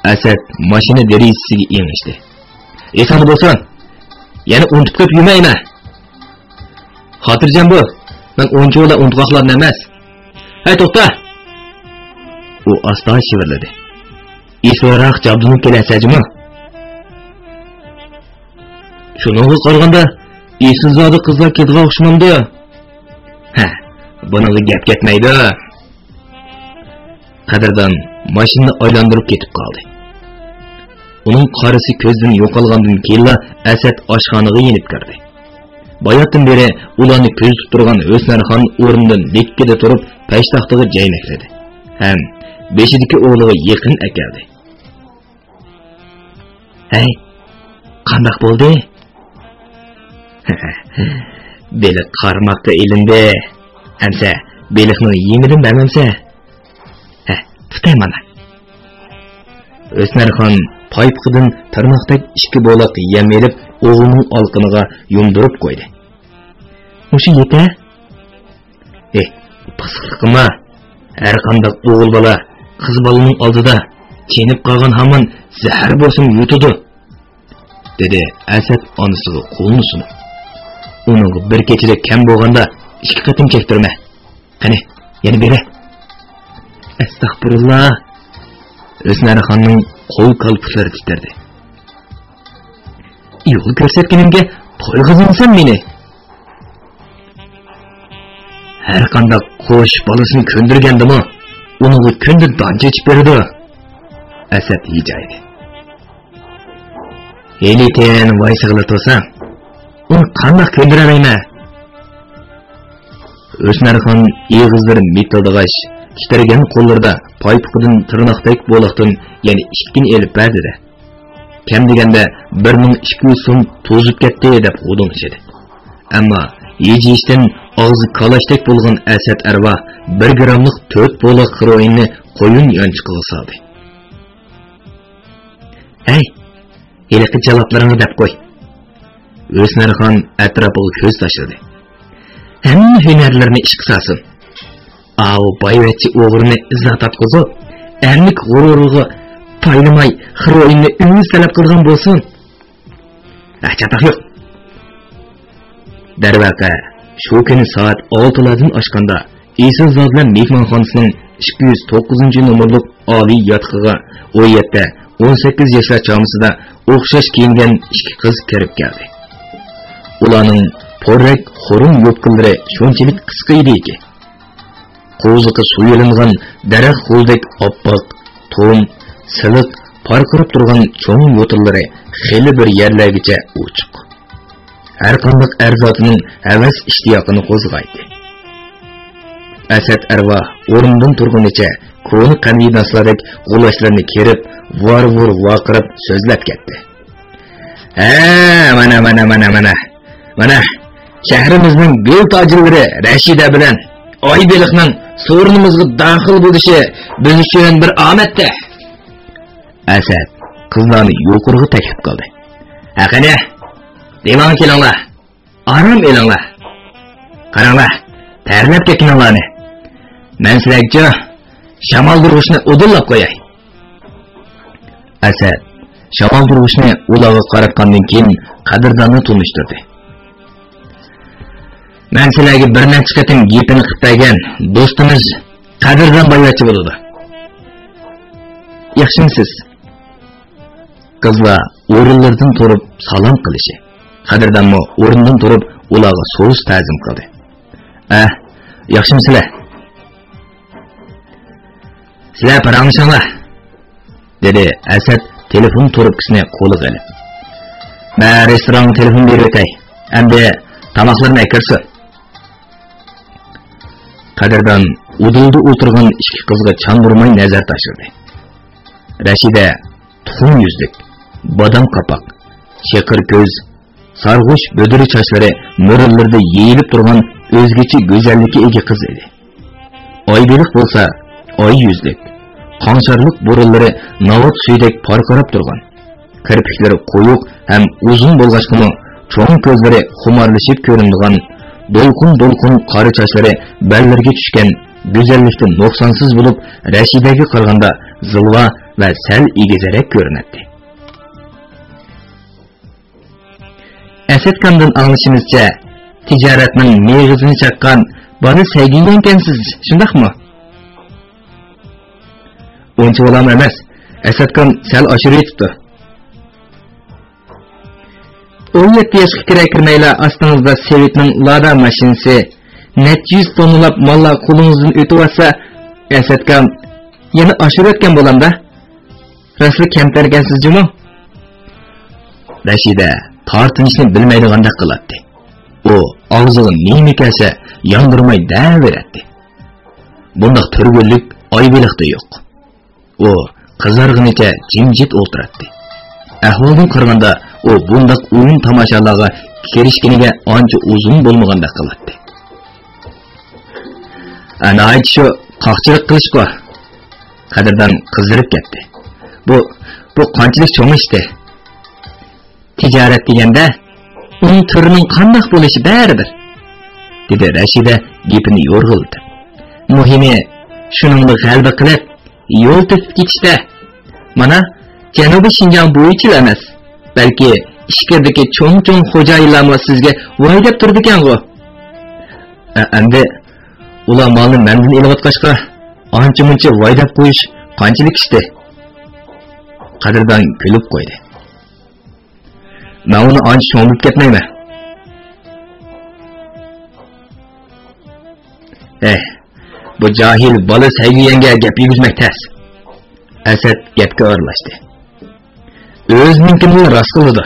ئەسەت ماشىنا دېرىزىسىگە ئېڭىشتى. ئېسىڭدە بولسۇن، يەنە ئۇنتۇپ قېلىپ يۈرمەيمەن. خاتىرجەم بول، مەن ئۇنچىۋالا ئۇنتۇغاقلاردىن ئەمەس. ھەي، توختا! ئۇ ئاستا شىۋىرلىدى. ئېسىلراق جابدۇنۇپ كېلەسەن جۇمۇ؟ شۇنىڭغا قارىغاندا، ئېسىلزادە قىزلار كېتىدىغان ئوخشىمامدۇ؟ ھە، بۇنىڭغا گەپ كەتمەيدۇ. قەدىردان ماشىنىنى ئايلاندۇرۇپ كېتىپ قالدى. ئۇنىڭ قارىسى كۆزدىن يوقالغاندىن كېيىنلا ئەسەت ئاشخانىغا يېنىپ كىردى. باياتتىن بېرى ئۇلارنى كۆزىتىپ تۇرغان ھۆسنەرخان ئورنىدىن لىككىدە تۇرۇپ، پەشتاختىغا جەينەكلىدى ھەم بېشىدىكى ئوغلىغا يېقىن ئەكەلدى. ھەي، قانداق بولدى؟ بېلىق قارماققا ئېلىندى. ئەمسە بېلىقنىڭ يېمىدىن بەرمەمسە؟ ھە، تۇتاي مانا. ھۆسنەرخان پايپىقىدىن تىرناقتەك ئىككى بولاق يەم ئېلىپ، ئوغلىنىڭ ئالىقىنىغا يۇمدۇرۇپ قويدى. مۇشۇ يېتە؟ ئېھ، پىسىقلىقىما! ھەرقانداق ئوغۇل بالا قىز بالىنىڭ ئالدىدا چېنىپ قالغان ھامان زەھەر بولسىمۇ يۇتىدۇ، دېدى ئەسەت ئانىسىغا قولىنى سۇنۇپ. ئۇنىڭغا بىر كېچىدە كەم بولغاندا ئىككى قېتىم چەكتۈرمە. قېنى، يەنە بېرە. ئەستەغپۇرۇللا! ھۆسنەرخاننىڭ قول كالپۇكلىرى تىترىدى. يول كۆرسەتكىنىمگە تويغۇزمىسام مېنى! ھەرقانداق قوش بالىسىنى كۆندۈرگەندىمۇ، ئۇنىڭغا كۈندە دان چېچىپ بېرىدۇ. ئەسەت ھىجايدى. ھېلىتىن ۋايسىغىلى تۇرسا، ئۇنى قانداق كۆندۈرەلەيمەن؟ ھۆسنەرخان ئېغىزلىرى مىتىلدىغاچ، تىترىگەن قوللىرىدا پايپىقىدىن تىرناقتەك بولاقتىن يەنە ئىككىنى ئېلىپ بەردى-دە، كەم دېگەندە بىر مىڭ ئىككى يۈز سوم توزۇپ كەتتى دەپ غۇدۇڭلىشىدى. ئەمما ھىجىيىشتىن ئاغزى كالاچتەك بولغان ئەسەت ئەرۋاھ بىر گىراملىق تۆت بولاق خروئىننى قويۇن يانچۇقىغا سالدى. ھەي، ھېلىقى جالاپلىرىڭنى دەپ قوي. ھۆسنەرخان ئەتراپىغا كۆز تاشلىدى. ھەممە ھۈنەرلىرىنى ئىشقا سالسۇن. ئاۋۇ بايۋەچچە ئوغرىنى ئىزا تارتقۇزۇپ، ئەرلىك غۇرۇرىغا پايلىماي، خروئىننى ئۆزى تەلەپ قىلغان بولسۇن. ھە، چاتاق يوق. دەرۋەقە، شۇ كۈنى سائەت ئالتىلاردىن ئاشقاندا، ئېسىلزادىلەر مېھمانخانىسىنىڭ ئىككى يۈز توققۇزىنچى نومۇرلۇق ئالىي ياتىقىغا ئون يەتتە، ئون سەككىز ياشلار چامىسىدا ئوخشاش كىيىنگەن ئىككى قىز كىرىپ كەلدى. ئۇلارنىڭ پورەك خۇرۇم يوپكىلىرى شۇنچىلىك قىسقا ئىدىكى، قوۋزىقى سويۇلۇنغان دەرەخ غولىدەك ئاپئاق، توم، سىلىق، پارقىراپ تۇرغان چوڭ يوتىلىرى خېلى بىر يەرلەرگىچە ئوچۇق. ھەرقانداق ئەر زاتىنىڭ ھەۋەس ئىشتىياقىنى قوزغايتتى. ئەسەت ئەرۋاھ ئورنىدىن تۇرغىنىچە كونا قەبىلىداشلاردەك غۇلاچلىرىنى كېرىپ، ۋار-ۋۇر ۋارقىراپ سۆزلەپ كەتتى. ھە، مانا، مانا، مانا، مانا. مانا، شەھىرىمىزنىڭ گۈل تاجىلىرى رەشىدە بىلەن ئايبېلىقنىڭ سورۇنىمىزغا داخىل بولۇشى بىز ئۈچۈن بىر ئامەتتە. ئەسەت قىزلارنى يۇقىرىغا تەكلىپ قىلدى. ھە قېنى، دىۋانغا كېلىڭلار، ئارام ئېلىڭلار. قاراڭلار، تەرلەپ كەتكىنىڭلارنى. مەن سىلەرگىچۇ شامالدۇرغۇچنى ئۇدۇللاپ قوياي. ئەسەت شامالدۇرغۇچنى ئۇلارغا قاراتقاندىن كېيىن قەدىرداننى تونۇشتۇردى. مەن سىلەرگە بىر نەچچە قېتىم گېپىنى قىلىپ بەرگەن دوستىمىز قەدىردان بايۋەچچە بولىدۇ. ياخشىمۇسىز؟ قىزلار ئورۇنلىرىدىن تۇرۇپ سالام قىلىشى، قەدىردانمۇ ئورنىدىن تۇرۇپ ئۇلارغا سوزۇق تەزىم قىلدى. ئەھ، ياخشىمۇسىلەر؟ سىلەر پاراڭلىشىڭلار، دېدى ئەسەت تېلېفون تۇرۇپكىسىنى قولىغا ئېلىپ. مەن رېستورانغا تېلېفون بېرىۋېتەي، ئەمدى تاماقلىرىنى ئەكىرسۇن. قەدىردان ئۇدۇلدا ئولتۇرغان ئىككى قىزغا چاندۇرماي نەزەر تاشلىدى. رەشىدە تۇخۇم يۈزلۈك، بادام قاپاق، چېقىر كۆز، سارغۇچ بۆدۈرە چاچلىرى مۈرىلىرىدە يېيىلىپ تۇرغان ئۆزگىچە گۈزەللىككە ئىگە قىز ئىدى. ئايبېلىق بولسا ئاي يۈزلۈك، قاڭشارلىق بۇرۇنلىرى ناۋات سۈيىدەك پارقىراپ تۇرغان، كىرپىكلىرى قويۇق ھەم ئۇزۇن بولغاچقىمۇ، چوڭ كۆزلىرى خۇمارلىشىپ كۆرۈنىدىغان، دولقۇن-دولقۇن قارا چاچلىرى بەللىرىگە چۈشكەن، گۈزەللىكتە نۇقسانسىز بولۇپ، رەشىدەگە قارىغاندا زىلۋا ۋە سەل ئېگىزرەك كۆرۈنەتتى. ئەسەتكامدىن ئاڭلىشىمىزچە، تىجارەتنىڭ مېغىزىنى چاققان بالا سەگىيگەنكەنسىز، شۇنداقمۇ؟ ئۇنچە بالام ئەمەس، ئەسەتكام سەل ئاشۇرۇۋېتىپتۇ. ئون يەتتە ياشقا كىرە كىرمەيلا ئاستىڭىزدا سېۋىتنىڭ لادا ماشىنىسى، نەچچە يۈز توننىلاپ ماللار قولىڭىزدىن ئۆتۈۋاتسا، ئەسەتكام يەنە ئاشۇرۇۋەتكەن بولامدا؟ راستلا كەمتەركەنسىز جۇمۇ؟ رەشىدە تارتىنىشنى بىلمەيدىغاندەك قىلاتتى. ئۇ ئاغزىغا نېمە كەلسە ياندۇرماي دەۋېرەتتى. بۇنداق تۈرگۈنلۈك ئايبېلىقتا يوق. ئۇ قىزارغىنىچە جىمجىت ئولتۇراتتى. ئەھۋالدىن قارىغاندا، ئۇ بۇنداق ئويۇن-تاماشالارغا كىرىشكىنىگە ئانچە ئۇزۇن بولمىغاندەك قىلاتتى. ئە، ناھايىتى شۇ قاقچىلىق قىلىشقۇ. قەدىردان قىزىرىپ كەتتى. بۇ، بۇ قانچىلىك چوڭ ئىشتى؟ تىجارەت دېگەندە، ئۇنىڭ تۈرىنىڭ قانداق بولۇشى بەرىبىر، دېدى رەشىدە گېپىنى يورغىلىتىپ. مۇھىمى، شۇنىڭدا غەلىبە قىلىپ، يول تېپىپ كېتىشتە. مانا، جەنۇبىي شىنجاڭ بويىچىلا ئەمەس، بەلكى ئىچكىرىدىكى چوڭ-چوڭ خوجايىنلارمۇ سىزگە ۋاي دەپ تۇرىدىكەنغۇ. ئە، ئەمدى ئۇلار مالنى مەندىن ئېلىۋاتقاچقا، ئانچە-مۇنچە ۋاي دەپ قويۇش قانچىلىك ئىشتى؟ قەدىردان كۈلۈپ قويدى. مەن ئۇنى ئانچە چوڭ بىلىپ كەتمەيمەن. ئەھ، بۇ جاھىل بالا سەيگۈيەنگە گەپ يېگۈزمەك تەس. ئەسەت گەپكە ئارىلاشتى. ئۆزىنىڭكىنىلا راست قىلىدۇ.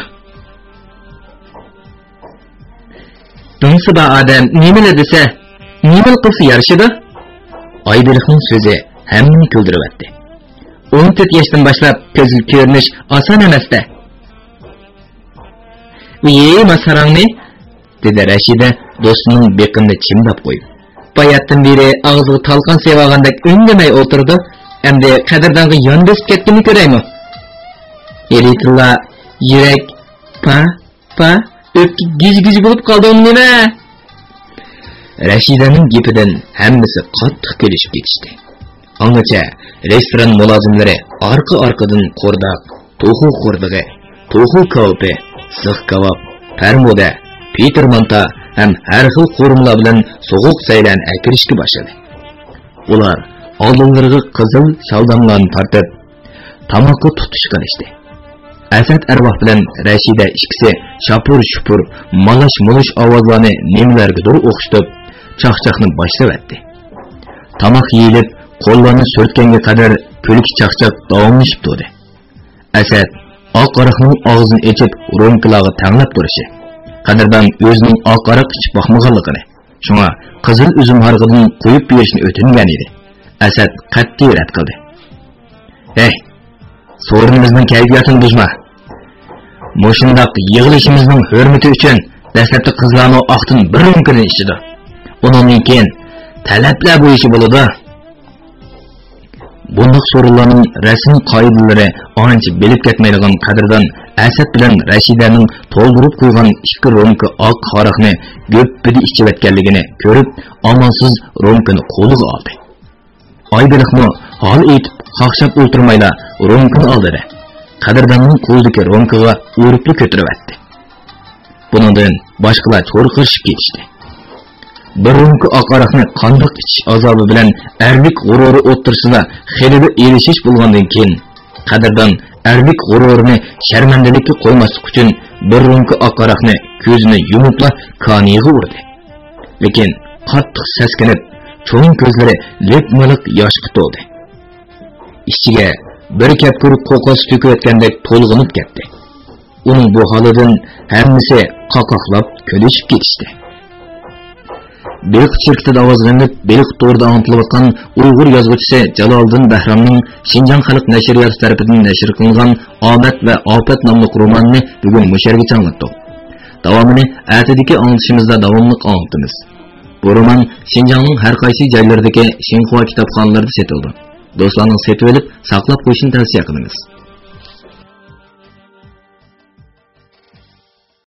دىڭسى بار ئادەم نېمىلا دېسە، نېمىلا قىلسا يارىشىدۇ؟ ئايبېلىقنىڭ سۆزى ھەممىنى كۈلدۈرۈۋەتتى. ئون تۆت ياشتىن باشلاپ كۆزگە كۆرۈنۈش ئاسان ئەمەستە. ۋىي، ماساراڭنى، دېدى رەشىدە دوستىنىڭ بېقىنىنى چىمداپ قويۇپ. باياتتىن بېرى ئاغزىغا تالقان سېلىۋالغاندەك ئۈندىمەي ئولتۇرىدۇ، ئەمدى قەدىردانغا يان بېسىپ كەتكىنىنى كۆرەيمۇ؟ ئېلىتىنلا يۈرەك پا، پا، ئۆپكە گىژ-گىژ بولۇپ قالدىڭمۇ نېمە؟ رەشىدەنىڭ گېپىدىن ھەممىسى قاتتىق كۈلۈشۈپ كېتىشتى. ئاڭغىچە رېستوران مۇلازىملىرى ئارقا-ئارقىدىن قورداق، توخۇ قوردىقى، توخۇ كاۋىپى، سىخ كاۋاپ، پەرمۇدە، پېتىر مانتا ھەم ھەر خىل قورۇمىلار بىلەن سوغۇق سەيلەن ئەكىرىشكە باشلىدى. ئۇلار ئالدىلىرىغا قىزىل شالداملارنى تارتىپ، تاماققا تۇتۇش قىلىشتى. ئەسەت ئەرۋاھ بىلەن رەشىدە ئىككىسى شاپۇر-شۇپۇر، مالاش-مۇلۇش ئاۋازلارنى نېمىلەرگىدۇر ئوخشىتىپ، چاقچاقنى باشلىۋەتتى. تاماق يېيىلىپ، قوللارنى سۈرتكەنگە قەدەر كۈلكە-چاقچاق داۋاملىشىپ تۇردى. ئەسەت ئاق ھاراقنىڭ ئاغزىنى ئېچىپ رومكىلارغا تەڭلەپ تۇرۇشى، قەدىردان ئۆزىنىڭ ئاق ھاراق ئىچىپ باقمىغانلىقىنى، شۇڭا قىزىل ئۈزۈم ھارىقىدىن قۇيۇپ بېرىشنى ئۆتۈنگەنىدى. ئەسەت قەتئىي رەت قىلدى. ھەي، سورۇنىمىزنىڭ كەيپىياتىنى بۇزما. مۇشۇنداق يىغىلىشىمىزنىڭ ھۆرمىتى ئۈچۈن دەسلەپتە قىزلارمۇ ئاقتىن بىر رومكىنى ئىچىدۇ. ئۇنىڭدىن كېيىن تەلەپلەر بويىچە بولىدۇ. بۇنداق سورۇنلارنىڭ رەسمىي قائىدىلىرى ئانچە بىلىپ كەتمەيدىغان قەدىردان ئەسەت بىلەن رەشىدەنىڭ تولدۇرۇپ قويغان ئىككى رومكا ئاق ھاراقنى گۈپپىدە ئىچىۋەتكەنلىكىنى كۆرۈپ، ئامالسىز رومكىنى قولىغا ئالدى. ئايبېلىقمۇ ھال ئېيتىپ، قاقشاپ ئولتۇرمايلا رومكىنى ئالدى-دە، قەدىرداننىڭ قولىدىكى رومكىغا ئۇرۇپلا كۆتۈرۈۋەتتى. بۇنىڭدىن باشقىلار چورقىرىشىپ كېتىشتى. بىر رومكا ئاق ھاراقنى قانداق ئىچىش ئازابى بىلەن ئەرلىك غۇرۇرى ئوتتۇرىسىدا خېلىلا ئېلىشىش بولغاندىن كېيىن، قەدىردان ئەرلىك غۇرۇرىنى شەرمەندىلىككە قويماسلىق ئۈچۈن بىر رومكا ئاق ھاراقنى كۆزىنى يۇمۇپلا كانىيىغا ئۇردى. لېكىن قاتتىق سەسكىنىپ، چوڭ كۆزلىرى لىپمىلىق ياشقا تولدى. ئىچىگە بىر كەپكۈر قوقاس تۆكۈۋەتكەندەك تولغىنىپ كەتتى. ئۇنىڭ بۇ ھالىدىن ھەممىسى قاقاقلاپ كۈلۈشۈپ كېتىشتى. بېلىق شىركىتىدە ئاۋازلىنىپ، بېلىق تورىدا ئاڭلىتىلىۋاتقان ئۇيغۇر يازغۇچىسى جالالىدىن بەھرامنىڭ شىنجاڭ خەلق نەشرىياتى تەرىپىدىن نەشر قىلىنغان ئامەت ۋە ئاپەت ناملىق رومانىنى بۈگۈن مۇشۇ يەرگىچە ئاڭلاتتۇق. داۋامىنى ئەتىدىكى ئاڭلىتىشىمىزدا داۋاملىق ئاڭلىتىمىز. بۇ رومان شىنجاڭنىڭ ھەر قايسى جايلىرىدىكى شىنخۇا كىتابخانىلىرىدا سېتىلىدۇ. دوستلارنىڭ سېتىۋېلىپ ساقلاپ قويۇشىنى تەۋسىيە قىلىمىز.